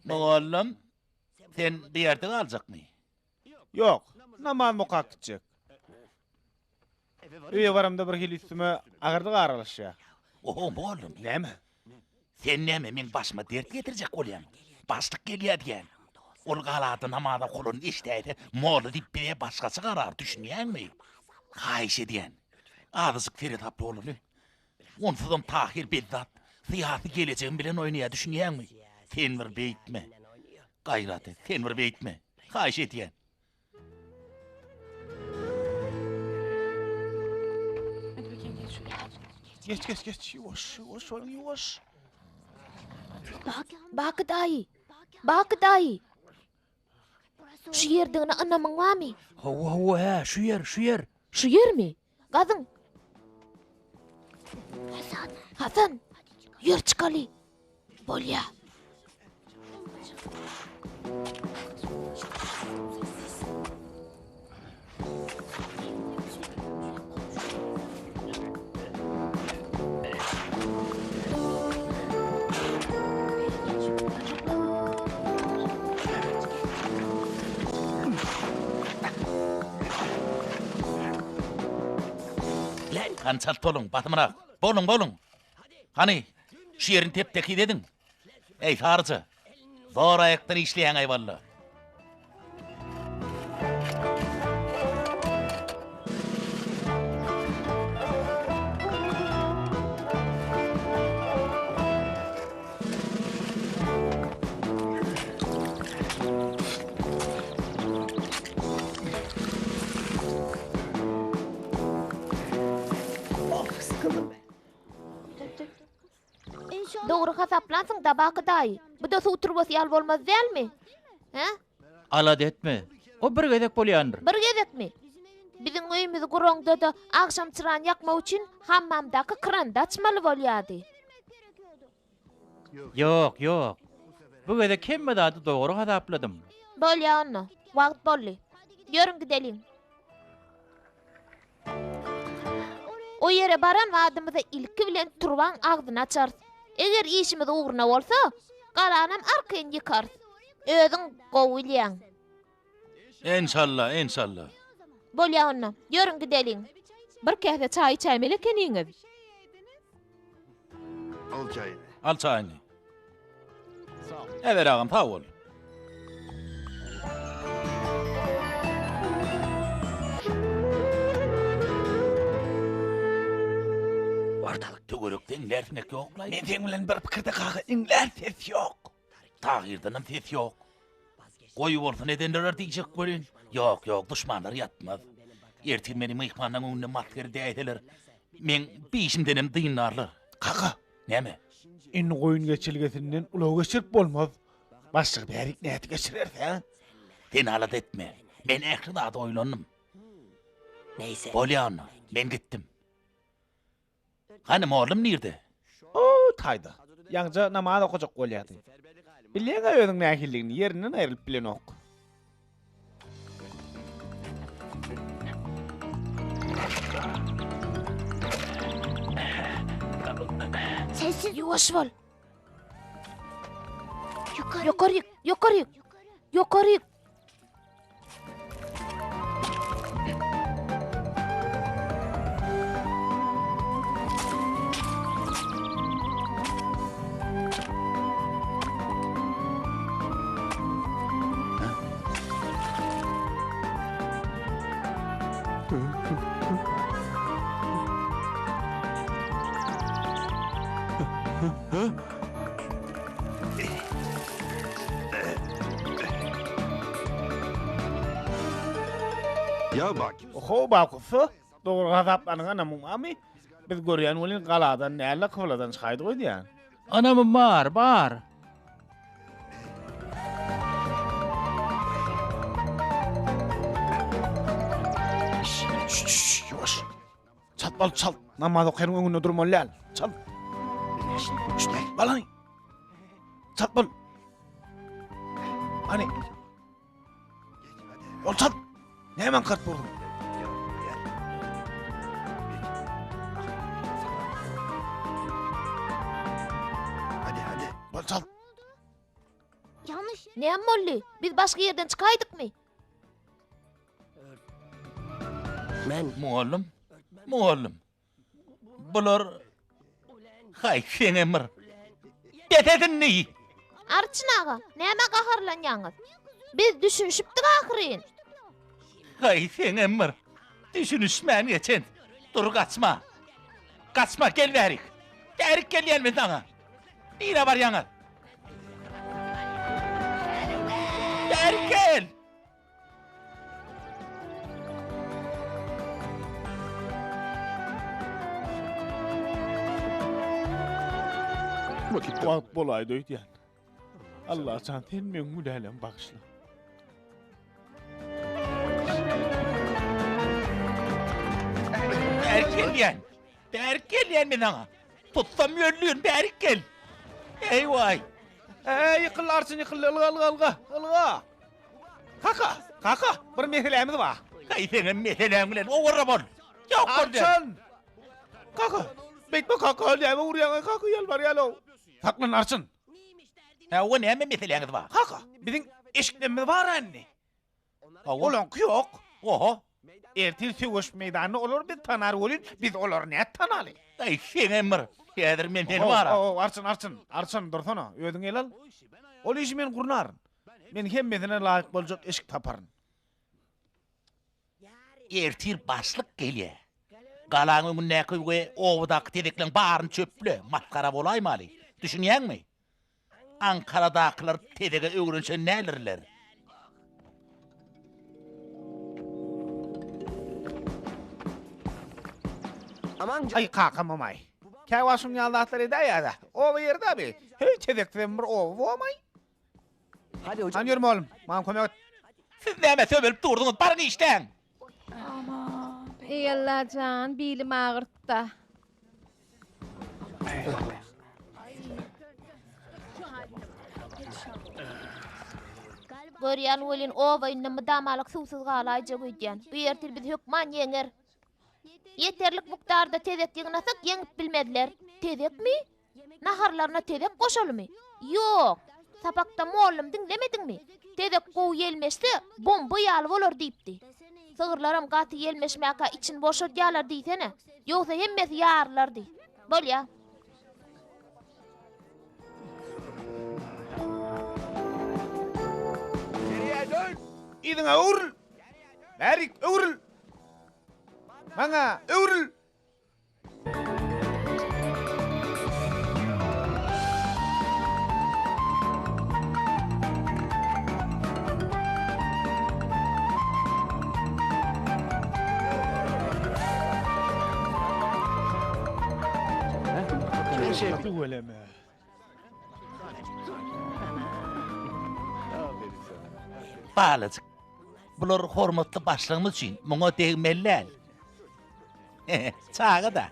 Mugallym, sen bu ýerde galjakmy? Ýok, namaz okap gitjek. Öýe baramda bir hili üstüme agyrlyk aralaşýar. Oho, mugallym. Näme? Sen näme meň başyma dert getirjek bolýaň? Başlyk gelýär diýýän. Ol galada namaz okalanyny eşidäýse, molla diýip bize başgaça garar, düşünýäňmi? Haýyş edýän, azajyk seresaply bolaly. Onsuzam Tahyr bezzat syýasy gelejegim bilen oýnaýar, düşünýäňmi? Sen bir beýtme. Gaýrat et, sen bir beýtme. Haýyş edýän. Geç geç geç ýuwaş ýuwaş boluň ýuwaş. Baky daýy. Baky daýy. Şu ýerdigine ynamyň barmy? Hawa hawa hä şu ýer şu ýer. Şu ýermi? Gazyň. Hasan. Hasan. Ýör çykaly. Bolýa. Hany çalt boluň, basymrak. Boluň, boluň. Hany, şu ýerini tep-tekiz ediň. Eý, Saryja, zor aýakdan işleýäň-aý walla. Dogry hasaplansyň Dabaky daýy. Bu-da suw turbasy ýaly bolmaz dälmi? Hä? Alada etme. O bir gezek bolýandyr. Bir gezekmi? Biziň öýümizi guraňda-da agşam çyrany ýakmak üçin hammamdaky krandy açmaly bolýardy. Ýok, ýok. Bu gezek hemme zady dogry hasapladym. Bolýa onda. Wagt boldy. Ýörüň gideliň. O ýere baran badymyza ilki bilen turbaň agzyny açarys. Eger işimiz ugruna bolsa, galanam arkaýyn ýykarys. Özüň gowy bilýäň. Enşalla, enşalla. Bolýa onda. Ýörüň gideliň. Bir käse çaý içäýmeli ekeniňiz. Al çaýyny. Al çaýyny. Äber agam, sag bol. Ortalyk Töwerekde iňlär siňek ýok-laý. Men seň bilen bir pikirde kaka, iňlär ses ýok. Tahyrdanam ses ýok. Goý bolsun edenler diýjek welin, ýok, ýok, duşmanlar ýatmaz. Ertir meni myhmanlaň öňünde masgara edäýseler, meň bir işimdenem dynarlar. Kaka! Näme? Indi goýun geçelgesinden ulag geçirip bolmaz. Başlygy bärik nädip geçireris, hä? Sen alada etme. Men ähli zady oýlandym. Neýse. Bolýa onda, men gitdim. Hany mollum nirde? O taýda. Ýaňja namaz okajak bolýardy. Bilýäň-ä özüň nähilidigini, ýerinden aýrylyp bilenok. Sessiz ýuwaş bol. Ýokaryk, ýokaryk, ýokaryk. Oho Bakusa, dogry hasaplanyň anamyň barmy? Biz görýän welin galadan däl-de kybladan çykaýdyk öýdýän. Anamym bar, bar. Ýuwaş. Çalt bol, çalt. Namaz okaýanyň öňünde durmaly däl. Çalt. Şşt, balany. Çalt bol. Hany. Bol çalt. Näme aňkart bolduň? Hadi hadi. Bol çalt. Näme boldy? Biz başga ýerden çykaýdykmy? Men Mugallym, mugallym. Bular Haý, seňem bir. Bes et indi! Arçyn aga, nämä gaharlanýaňyz? Biz düşünişipdik ahyryn. Haý, seňem bir. Düşünişmän geçen. Dur gaçma. Gaçma, gel bärik. Bärik gelýän men saňa. Nirä barýaňyz? Bärik gel! Wagt bolaýdy öýdýän. Allajan sen meň günälerimi bagyşla. Bärik gelýän. Bärik gelýän men saňa. Tutsam ýöllürin bärik gel. Eý waý. Eý ýykyldy arçyn ýykyldy ylga ylga ylga ylga. Kaka, kaka, bir meselämiz bar. Haý seňem meseläň bilen owarra bol. Ýok bol. Arçyn! Kaka, beýtme kaka, näme urýaň kaka ýalbarýan-ow. Saklan Arçyn. Hawa näme meseläňiz bar? Kaka, biziň eşiklerimiz bar-a indi. Hawa. Olaňky ýok. Oho. Ertir söweş meýdanynda olar bizi tanar welin, biz olary nädip tanaly? Aý, seňem bir. Häzir men seni bar-a. Ow, Arçyn, Arçyn, Arçyn, dursana, özüň el al. Ol işi men gurnaryn. Men hemmesine laýyk boljak eşik taparyn. Ertir başlyk gelýär. Galaň öňündäki we obadaky tezekleň baryny çöple, masgara bolaýmaly. Düşünýäňmi? Ankaradakylar tezege öwrenişen däldirler. Aý kakamam-aý. Käwagt şuň ýaly zatlar edäýýär-dä. Oba ýeri-dä bi. Heý, tezeksizem bir oba bomaý. Hany ýör mollum, maňa kömek et. Siz näme söbelip durduňyz, baryň işläň! Eý Allajan, bilim agyrtda. Görýän welin oba indi mydamalyk suwsuz galaýjak öýdýän. Bu ertir bizi hökman ýeňer. Ýeterlik mukdarda tezek ýygnasak ýeňip bilmezler. Tezekmi? Naharlaryna tezek goşalymy? Ýok. Sapakda mollum diňlemediňmi? Tezek gowy ýelmeşse, bomba ýaly bolar diýipdi. Sygyrlaram gaty ýelmeşmäkä içini boşadýarlar diýsene. Ýogsa hemmesi ýarylardy. Bolýa. Geriye dön! Yzyňa öwrül! Bärik öwrül! Maňa öwrül! Tüweleme. Balajyk. Bular hormatly başlygymyz üçin, muňa degmeli däl. Çaga-da.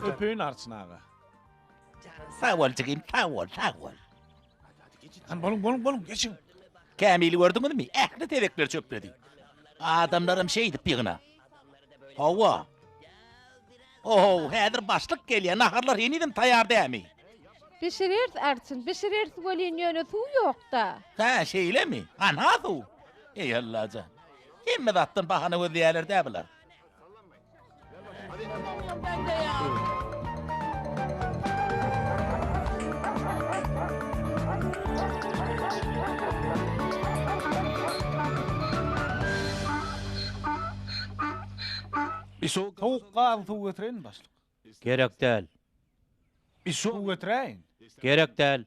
Öpeýin Arçyn aga. Sag bol jigim, sag bol, sag bol. Hany boluň, boluň, boluň, geçiň. Kämili gördüňizmi? Ähli tezekleri çöpledi. Adamlaram şeýdip ýygna. Hawa. Ohow, häzir başlyk gelýär, naharlar henizem taýýar dämi? Bişireris Arçyn, bişireris welin ýöne suw ýok-da. Hä, şeýlemi? Hanha suw? Eý Allajan. Hemme zatdan bahana gözleýärler-dä bular. Sowuk gazly suw getireýinmi başlyk? Gerek däl. Suw getiräýin. Gerek däl.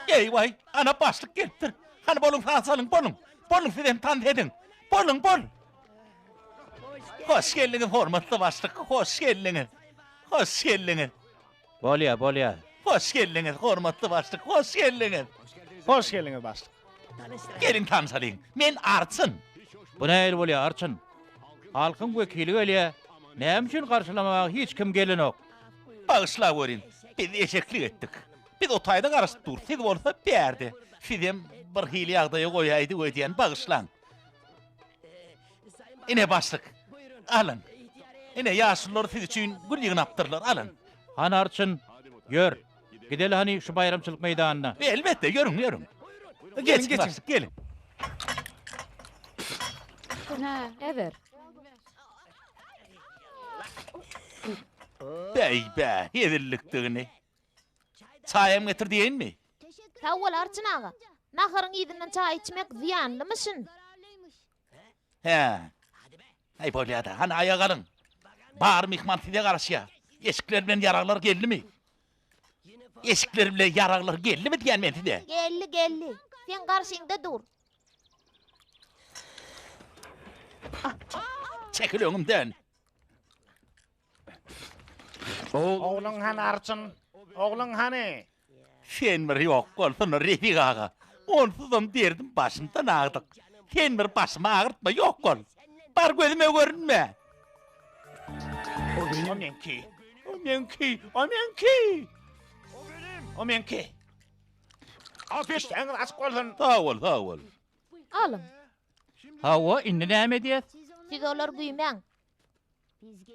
Eý waý, ana başlyk gelipdir. Hany boluň saz çalyň, boluň. Boluň siz hem tans ediň. Boluň, bol. Hoş geldiňiz hormatly başlyk, hoş geldiňiz. Hoş geldiňiz. Bolýa, bolýa. Hoş geldiňiz hormatly başlyk, hoş geldiňiz. Hoş geldiňiz başlyk. Geliň tanşalyň. Men Arçyn. Bu nähili bolýa Arçyn? Halkyň wekili gelýä. Näme üçin garşylamaga hiç kim gelenok? Bagyşlaweriň, biz eşeklik etdik. Biz o taýda garaşyp durus, siz bolsa bärde. Sizem bir hili ýagdaýa goýaýdyk öýdýän, bagyşlaň. Ine başlyk, alyň. Ine ýaşulular siz üçin gül ýygnapdyrlar, alyň. Hany Arçyn, ýör, gideli hany şu baýramçylyk meýdanyna. Elbetde, ýörüň, ýörüň. Geçiň başlyk, geliň. Hä, eber. Bäý-bä, hezillikdigini. Çaýam getir diýeýinmi? Sag bol, Arçyn aga. Naharyň yzyndan çaý içmek zyýanlymyşyn. Hä. Aý bolýa-da, hany aýaga galyň. Bar myhman size garaşýar. Eşikler bilen ýaraglar geldimi? Eşikler bilen ýaraglar geldimi diýýän men size. Geldi, geldi. Seň garşyňda dur. Çekil öňümden. Ogluň hany Arçyn? Ogluň hany? Sen bir ýok bolsana Refik aga. Onsuzam derdim başymdan agdyk. Sen bir başymy agyrtma ýok bol. Bar gözüme görünme. O meňki. O meňki. O meňki. O meňki. Işdäňiz açyk bolsun. Sag bol, sag bol. Alyň. Hawa, indi näme edýäs? Siz olary güýmäň.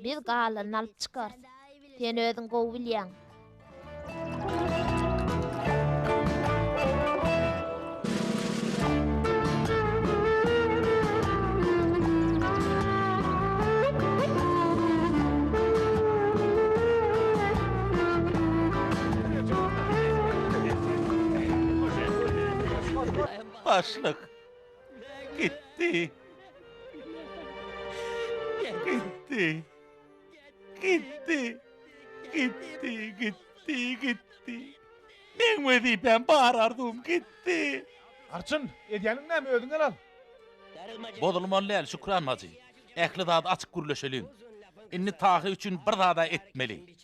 Biz galanyny alyp çykarys. Sen özüň gowy bilýäň. Başlyk gitdi. Gitdi. Gitdi. Gitdi, gitdi, gitdi. Meň wezipäm bar arzuwym gitdi. Arçyn, edýäniň näme, özüň gel al. Bozulmaly däl, Şükran bajy. Ähli zady açyk gürleşeliň. Indi Tahy üçin bir zad-a etmeli.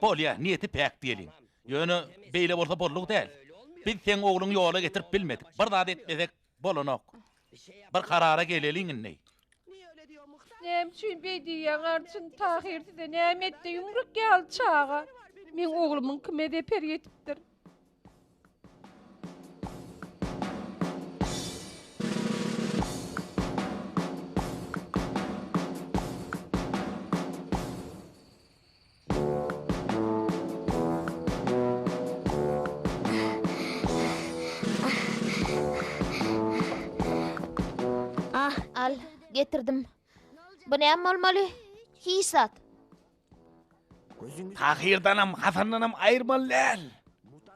Bolýa, niýeti päk diýeliň. Ýöne beýle bolsa boldugy däl. Biz seň ogluňy ýola getirip bilmedik. Bir zat etmesek bolanok. Bir karara geleliň indi. Näme üçin beý diýýäň Arçyn? Tahyr size näme etdi ýumruk ýaly çaga? Meň oglumyň kime zeper ýetipdir? Ah, al, getirdim. Bu näme bolmaly? Hiç zat. Tahyrdanam, Hasandanam aýyrmaly däl.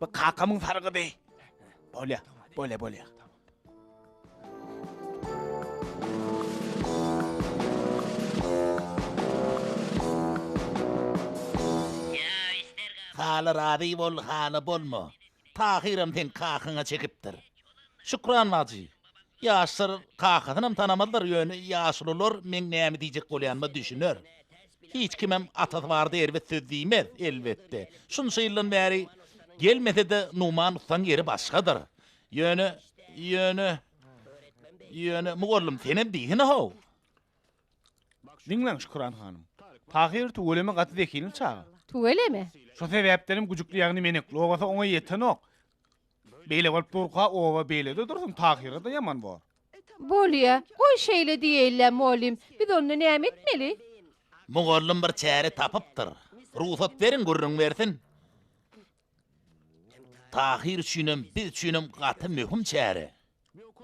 Bu kakamyň sargydy. Bolýa, bolýa, bolýa. Hala razy bol, hala bolma. Tahyram seň kakyňa çekipdir. Şükran bajy. Ýaşlar kakasynam tanamazlar, ýöne ýaşulular meň näme diýjek bolýanyma düşüner. Hiç kimem atasy barada erbet söz diýmez, elbetde. Şunça ýyldan bäri gelmese-de Numan ussaň ýeri başgadyr. Ýöne, ýöne, ýöne, mugallym, senem diýsene-how. Diňläň, Şükran hanym. Tahyr tüweleme gaty zehinli çaga. Tüweleme. Şo sebäpdenem güjükli ýagny menekli obasy oňa ýetenok. Beýle bolup durka oba beýle-de dursun, Tahyra-da ýaman bor. Bolýa, goý şeýle diýeýin-le, mugallym. Biz onda näme etmeli? Mugallym bir çäre tapypdyr. Rugsat beriň gürrüň bersin. Tahyr üçinem, biz üçinem gaty möhüm çäre.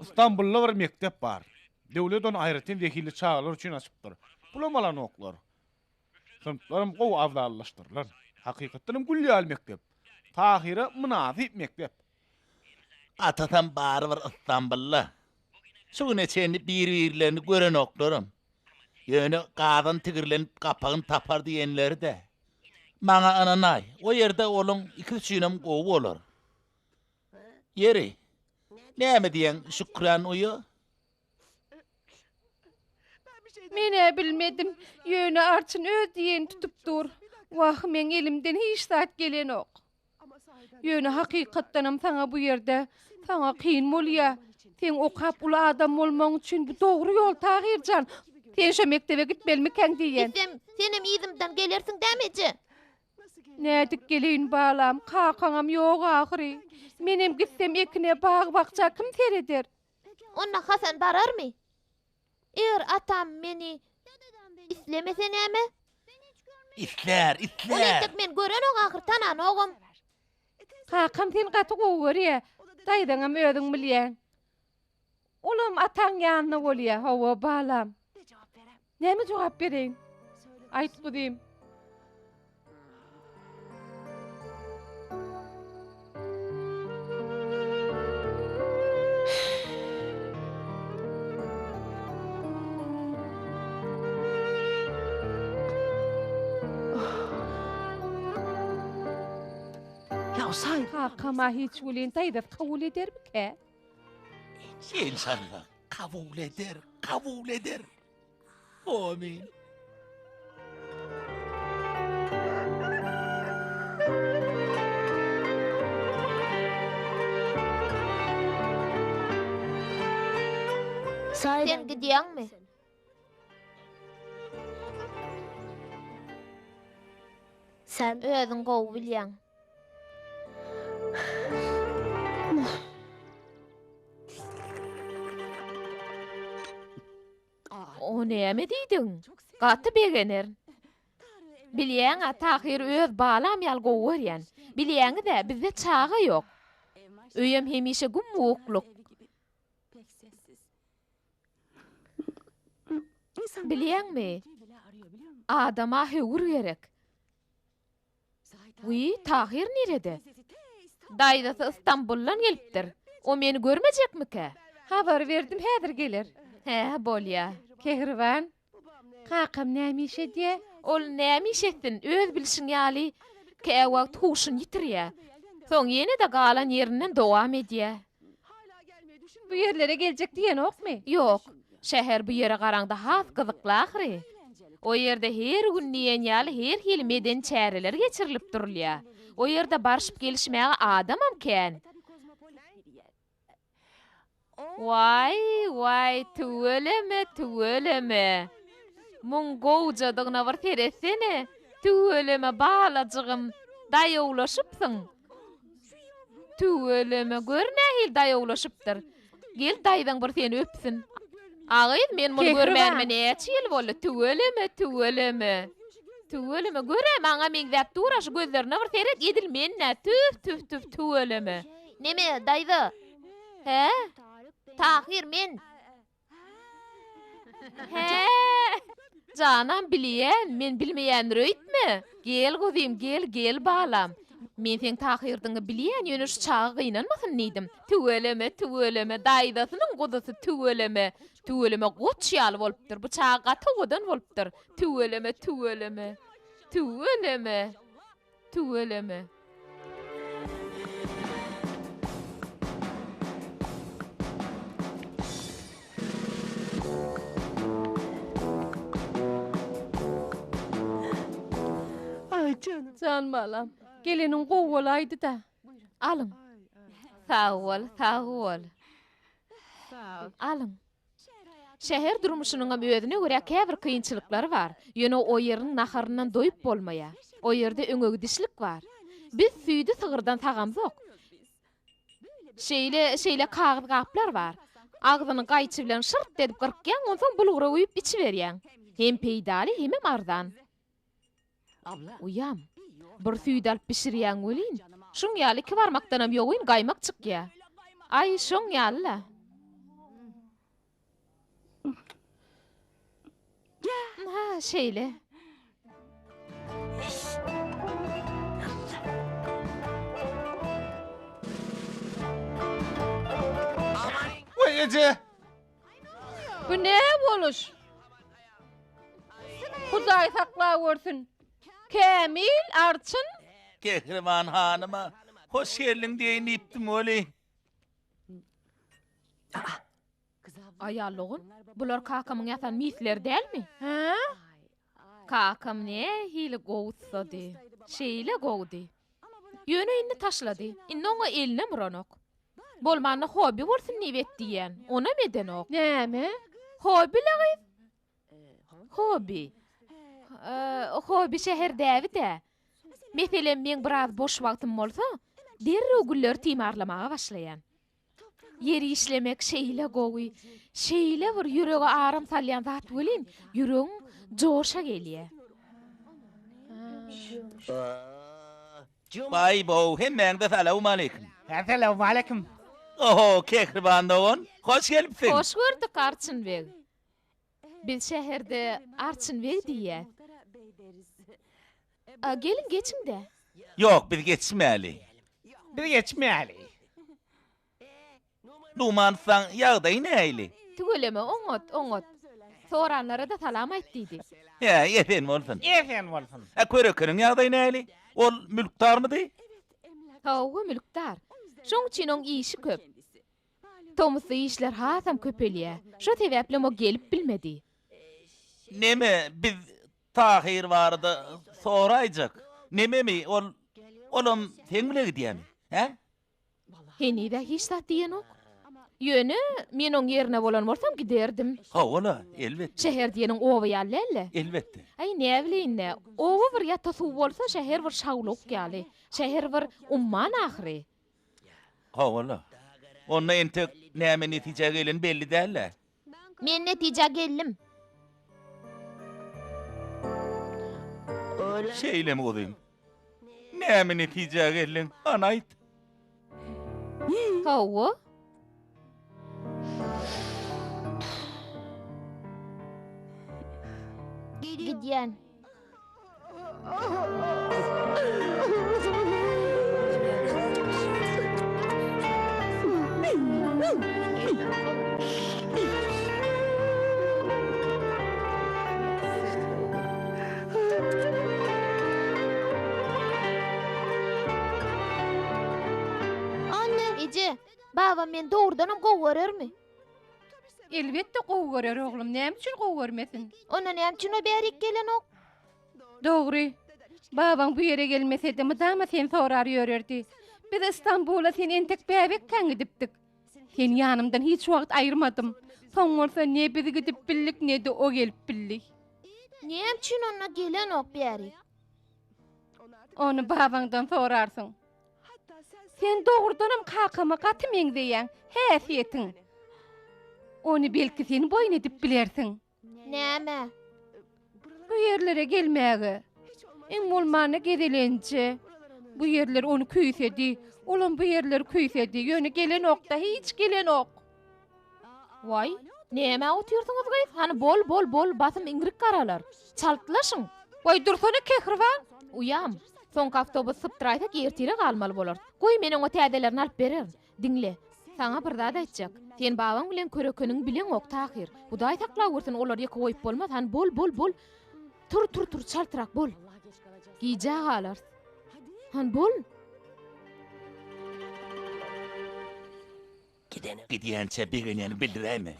Stambulda bir mekdep bar. Döwlet ony aýratyn zehinli çagalar üçin açypdyr. Pulam alanoklar. Synplaram gowy abzallaşdyrylan. Hakykatdanam gül ýaly mekdep. Tahyra mynasyp mekdep. Atasam barybir Ystambulda. Şu güne çenli bir-birlerini görenoklaram. Ýöne gazan tigirlenip gapagyny tapar diýenleri-dä. Maňa ynanaý, o ýerde olaň ikisi üçinem gowy bolar. Ýeri, näme diýeň, Şükran uýa? Men-ä bilmedim, ýöne arçyn öz diýenini tutup dur. Wah, meň elimden hiç zat gelenok. Ýöne hakykatdanam saňa bu ýerde, saňa kyn bolýa. Seň okap uly adam bolmagyň üçin bu dogry ýol, Tahyr jan. Sen şo mekdebe gitmelimikäň diýýän. Gitsem, senem yzymdan gelersiň dämi, eje? Nädip geleýin balam, kakaňam ýok ahyry. Menem gitsem ekine, bag-bakja kim sereder? Onda Hasan bararmy? Eger atam meni islemese näme? Islär, islär. Ol entek meni görenok ahyry, tananogam. Kakam seni gaty gowy görýär. Daýzaňam özüň bilýäň. Olam ataň ýanynda bolýa. Hawa, balam. Näme jogap bereýin? Aýt, guzym. Kakam-a hiç welin daýzasy kabul edermikä? Enşalla kabul eder, kabul eder. Amin. Sen gidýäňmi? Sen özüň gowy bilýäň. O näme diýdiň? Gaty begenerin. Bilýäň-ä, Tahyry öz balam ýaly gowy görýän. Bilýäňiz-ä, bizde çaga ýok. Öýem hemişe gum-gukluk. Bilýäňmi, adama höwür gerek. Wiý, Tahyr nirede? Daýzasy Ystambuldan gelipdir. O meni görmejekmikä? Habar berdim, häzir geler. Hä, bolýa. Kehriban, kakam näme iş edýä? Ol näme iş etsin, öz bilşiň ýaly, käwagt huşuny ýitirýä. Soň ýene-de galan ýerinden dowam edýä. Bu ýerlere geljek diýenokmy? Ýok. Şäher bu ýere garaňda has gyzykly ahyry. O ýerde her gün diýen ýaly her hili medeni çäreler geçirilip durulýar. O ýerde barşyp-gelişmäge adamam kän. Waý, waý, tüweleme, tüweleme. Muň gowjadygyna bir seretsene. Tüweleme, balajygym, daýawlaşypsyň. Tüweleme, gör nähili daýawlaşypdyr. Gel daýzaň bir seni öpsün. A gyz, men muny görmänime näçe ýyl boldy. Tüweleme, tüweleme. Tüweleme, gör-ä, maňa meňzäp dur-a, şu gözlerine bir seret, edil men-dä. Tüf, tüf, tüf, tüweleme. Neme, daýza? Hä? Tahyr, men. Hä? Janam bilýän, men bilmeýändir öýtme. Gel guzym, gel, gel balam. Men seň Tahyrdygyňy bilýän, ýöne şu çaga gynanmasyn diýdim. Tüweleme, tüweleme, daýzasynyň guzusy tüweleme. Tüweleme goç ýaly bolupdyr. Bu çaga gaty owadan bolupdyr. Tüweleme, tüweleme. Tüweleme. Tüweleme. Jan balam, geleniň gowy bolaýdy-da. Alyň. Sag bol, sag bol. Alyň. Şäher durmuşynyňam özüne görä käbir kynçylyklary bar. Ýöne o ýeriň naharyndan doýup bolmaýar. O ýerde öňegidişlik bar. Biz süýdi sygyrdan sagamzok. Şeýle, şeýle kagyz gaplar bar. Agzyny gaýçy bilen şyrt edip gyrkýaň, onsoň bulgura guýup içiberýäň. Hem peýdaly, hemem arzan. Uýam, bir süýt alyp bişirýäň welin, şuň ýaly iki barmakdanam ýogyn gaýmak çykýa. Aý, şoň ýaly-la. Ynha, şeýle. Weý, eje! Bu ne boluş? Hudaý saklawörsün. Kämil arçyn. Kehriman hanyma hoş geldiň diýeýin diýipdim weli. Aýal dogan, bular kakamyň ýasan misleri dälmi? Hä? Kakam nähili gowy ussady. Şeýle gowudy. Ýöne indi taşlady. Indi oňa elinem uranok. Bolmanda hobbi bolsun diýip et diýýän. Onam edenok. Näme? Hobbi-le gyz. Hobbi. Hobbi şäher däbi-dä. Meselem, meň biraz boş wagtym bolsa, derrew gülleri timarlamaga başlaýan. Ýer işlemek şeýle gowy, şeýle bir ýürege aram salýan zat welin, ýüregiň joşa gelýär. Baý bow, hemmäňize salawmaleýkim. Salawmaleýkim. Oho, Kehriban dogan, hoş gelipsiň. Hoş gördük, Arçyn beg. Biz şäherde Arçyn beg diýýäs. Geliň, geçiň-dä. Ýok, biz geçmäli. Biz geçmäli. Numan ussaň ýagdaýy nähili? Tüweleme, oňat, oňat. Soranlara-da salam aýt diýdi. Hä, esen bolsun. Esen bolsun. Hä, körekeniň ýagdaýy nähili? Ol mülkdarmydy? Hawa, mülkdar. Şoň üçin oň işi köp. Tomusda işler hasam köpelýär. Şo sebäplem o gelip bilmedi. Neme, biz Tahyr barada soraýjak. Nememi, ol, olam seň bile gidýämi? Hä? Heniz-ä hiç zat diýenok. Ýöne, men oň ýerine bolan bolsam giderdim. Hawa-la, elbetde. Şäher diýeniň oba ýaly däl-le. Elbetde. Aý, näbileýin-dä, oba bir ýata suw bolsa, şäher bir şawluk ýaly. Şäher bir umman ahyry. Hawa-la. Onda entek näme netijä geleni belli däl-ä. Men netijä geldim. Şeýlemi guzym? Näme netijä geldiň? Hany aýt. Hawa. Gidýän. Eje, babam meni dogrudanam gowy görermi? Elbetde gowy görer oglum, näme üçin gowy görmesin? Onda näme üçin o bärik gelenok? Dogry. Babaň bu ýere gelmesedi, mydama seni sorar ýörerdi. Biz Istanbula sen entek bäbekkäň gidipdik. Seni ýanymdan hiç wagt aýyrmadym. Soň bolsa ne biz gidip bildik, ne-de o gelip bildi. Näme üçin onda gelenok bärik? Ony babaňdan sorarsyň. Sen dogrudanam kakama gaty meňzeýäň, häsiýetiň. Ony belki sen boýun edip bilersiň. Nämä? Bu ýerlere gelmäge. Iň bolmanda gezelenje. Bu ýerler ony küýsedi. Olam bu ýerleri küýsedi. Ýöne gelenok-da, hiç gelenok. Waý, nämä otyrsyňyz gyz? Hany bol, bol, bol, basym iňrik garalar. Çaltlaşyň! Waý, dursana Kehriban! Uýam, soňky awtobus sypdyraýsak ertire galmaly bolarys. Goý, men oňa täzelerini alyp bererin. Diňle, saňa bir zat aýtjak. Sen babaň bilen körekeniňi bileňok, Tahyr. Hudaý saklawörsün, olary ýeke goýup bolmaz. Hany bol, bol, bol. Tur, tur, tur, çaltrak bol. Gijä galarys. Hany bol. Gidýänçä begenýäni bildiräýme.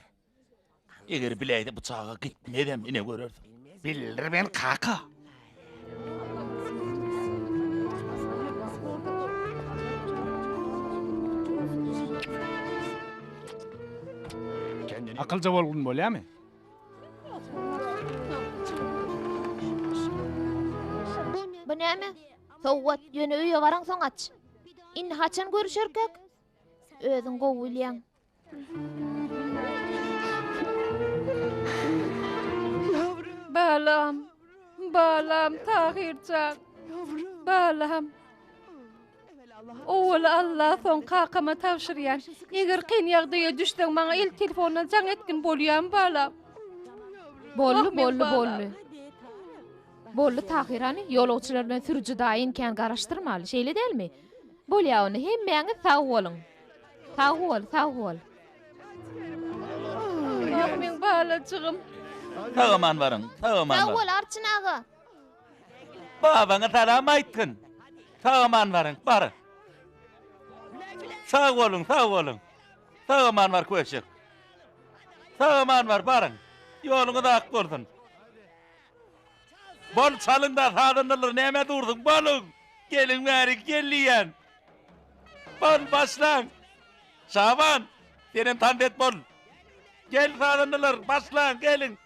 Eger biläýse bu çaga gitmezem, ine görersiň. Bildirmen kaka. Akylja bolgun bolýamy? Bu näme? Sowgat, ýöne öýe baraňsoň aç. Indi haçan görüşerkäk? Özüň gowy bilýäň. Balam, balam Tahyr jan. Balam. Owal Alla, soň kakama tabşyrýan. Eger kyn ýagdaýa düşseň maňa el telefondan jaň etgin bolýamy balam? Boldy, boldy, boldy. Boldy Tahyr hany, ýolagçylar bilen sürüji daýyny kän garaşdyrmaly, şeýle dälmi? Bolýa onda, hemmäňiz sag boluň. Sag bol, sag bol. Ah meň balajygym. Sag aman baryň, sag aman Sag baryň. bol Arçyn aga. Babaňa salam aýtgyn. Sag aman baryň, bar. Sag boluň, sag boluň. Sag aman bar köşek. Sag aman bar, baryň. Ýoluňyz ak bolsun. Bol çalyň-da sazandalar nämä dursuň, boluň. Geliň bäri, gel diýýän. Bol, başlaň. Şaban, senem tans et bol. Gel sazandalar, başlaň, geliň.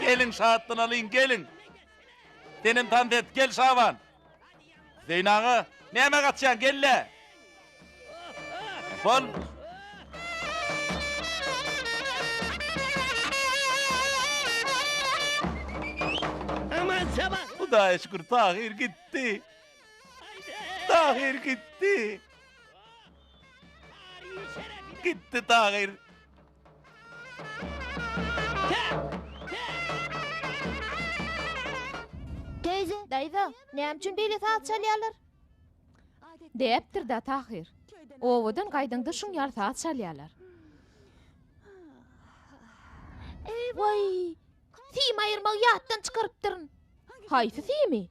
Geliň şatlanalyň, geliň. Senem tans et, gel Şaban. Hüseýin aga, nämä gaçýaň, gel-le. Bol. Hudaýa şükür, Tahyr gitdi. Tahyr gitdi. Gitdi Tahyr. Daýza, näme üçin beýle saz çalýarlar? Däpdir-dä, Tahyr. Obadan gaýdaňda şuň ýaly saz çalýarlar. Waý, sim aýyrmagy ýatdan çykarypdyryn. Haýsy simi?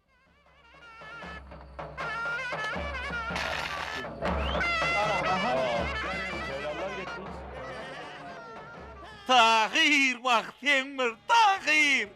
Tahyr wah seň bir Tahyr.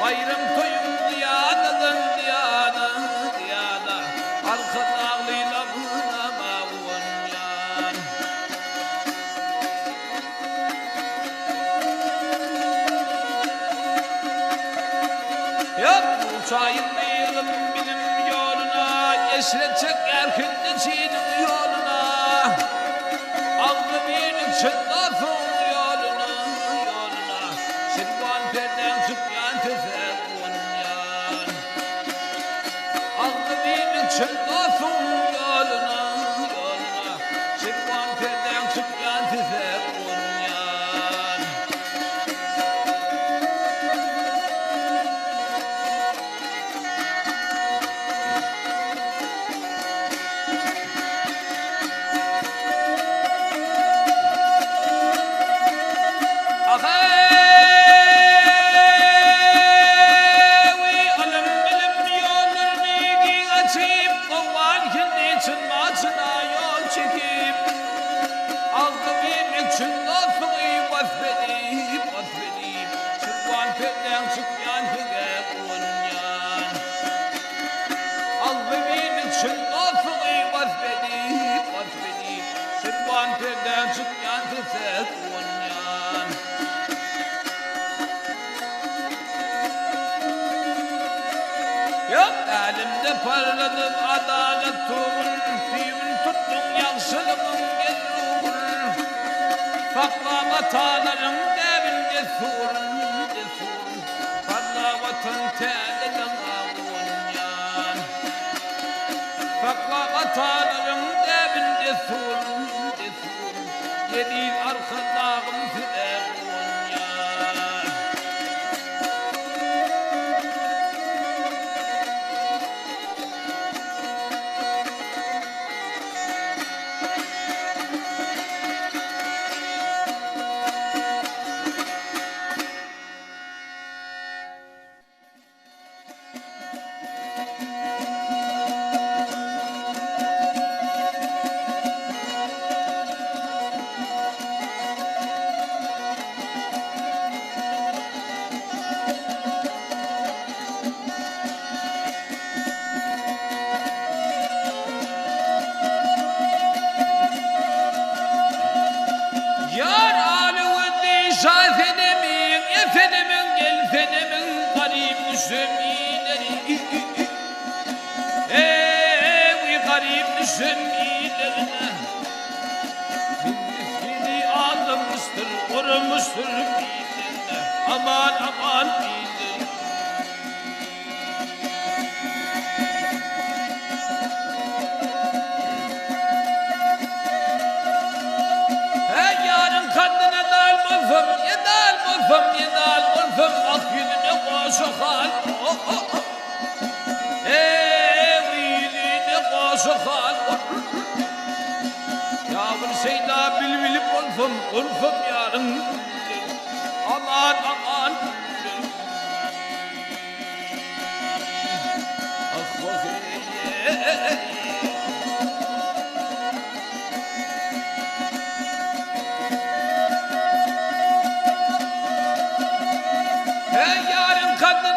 Baýram toýuň ýadadan. Çaýyň ylym bilim ýoluna, Eşret çekýär hindi çiniň ýoluna. Agzybirlik çyn dostuň ýoluna, ýoluna. Şirwan perdäň çykýan sese guwanýan. Agzybirlik çyn dostuň ýoluna, ýoluna. Şirwan perdäň çykýan sese guwanýan. Aheý, ylym-bilim ýollaryny giň açyp, owgan hindi çyn-maçyna ýol çekip, Agzybirlik çyn dostlugy wasp edip, wasp edip, Şirwan perdäň çykýan size guwanýan. Agzybirlik çyn dostlugy wasp edip, wasp edip, Şirwan perdäň çykýan size guwanýan. Ýok, älemde parladyp adalat tugun, Düýbün tutduň ýagşylygyň gelrugun. Sakla atalaryň däbin dessuryn, dessuryn. Parla Watan täze daňa guwanýan. Sakla atalaryň däbin dessuryn, dessuryn. Eziz Arkadagym size guwanýar. Ýar aly-weli şa senemiň, Esenemiň, gel senemiň, Garyp düşen ileri. Eý, garyp düşen ilerine. Miskini aldamyşdyr, gurmuşdyr billerine. Aman, aman billerine. Heý, ýaryň kaddyna dal bolsam, ýa dal bolsam, ýa dal bolsam, ah ýüzüne goşa hal, oh-oh-oh. Heý, ýüzüne goşa hal, Ýa bir şeýda bilbili bolsam, bolsam ýaryň Aman, aman. Heý, ýaryň kaddyna.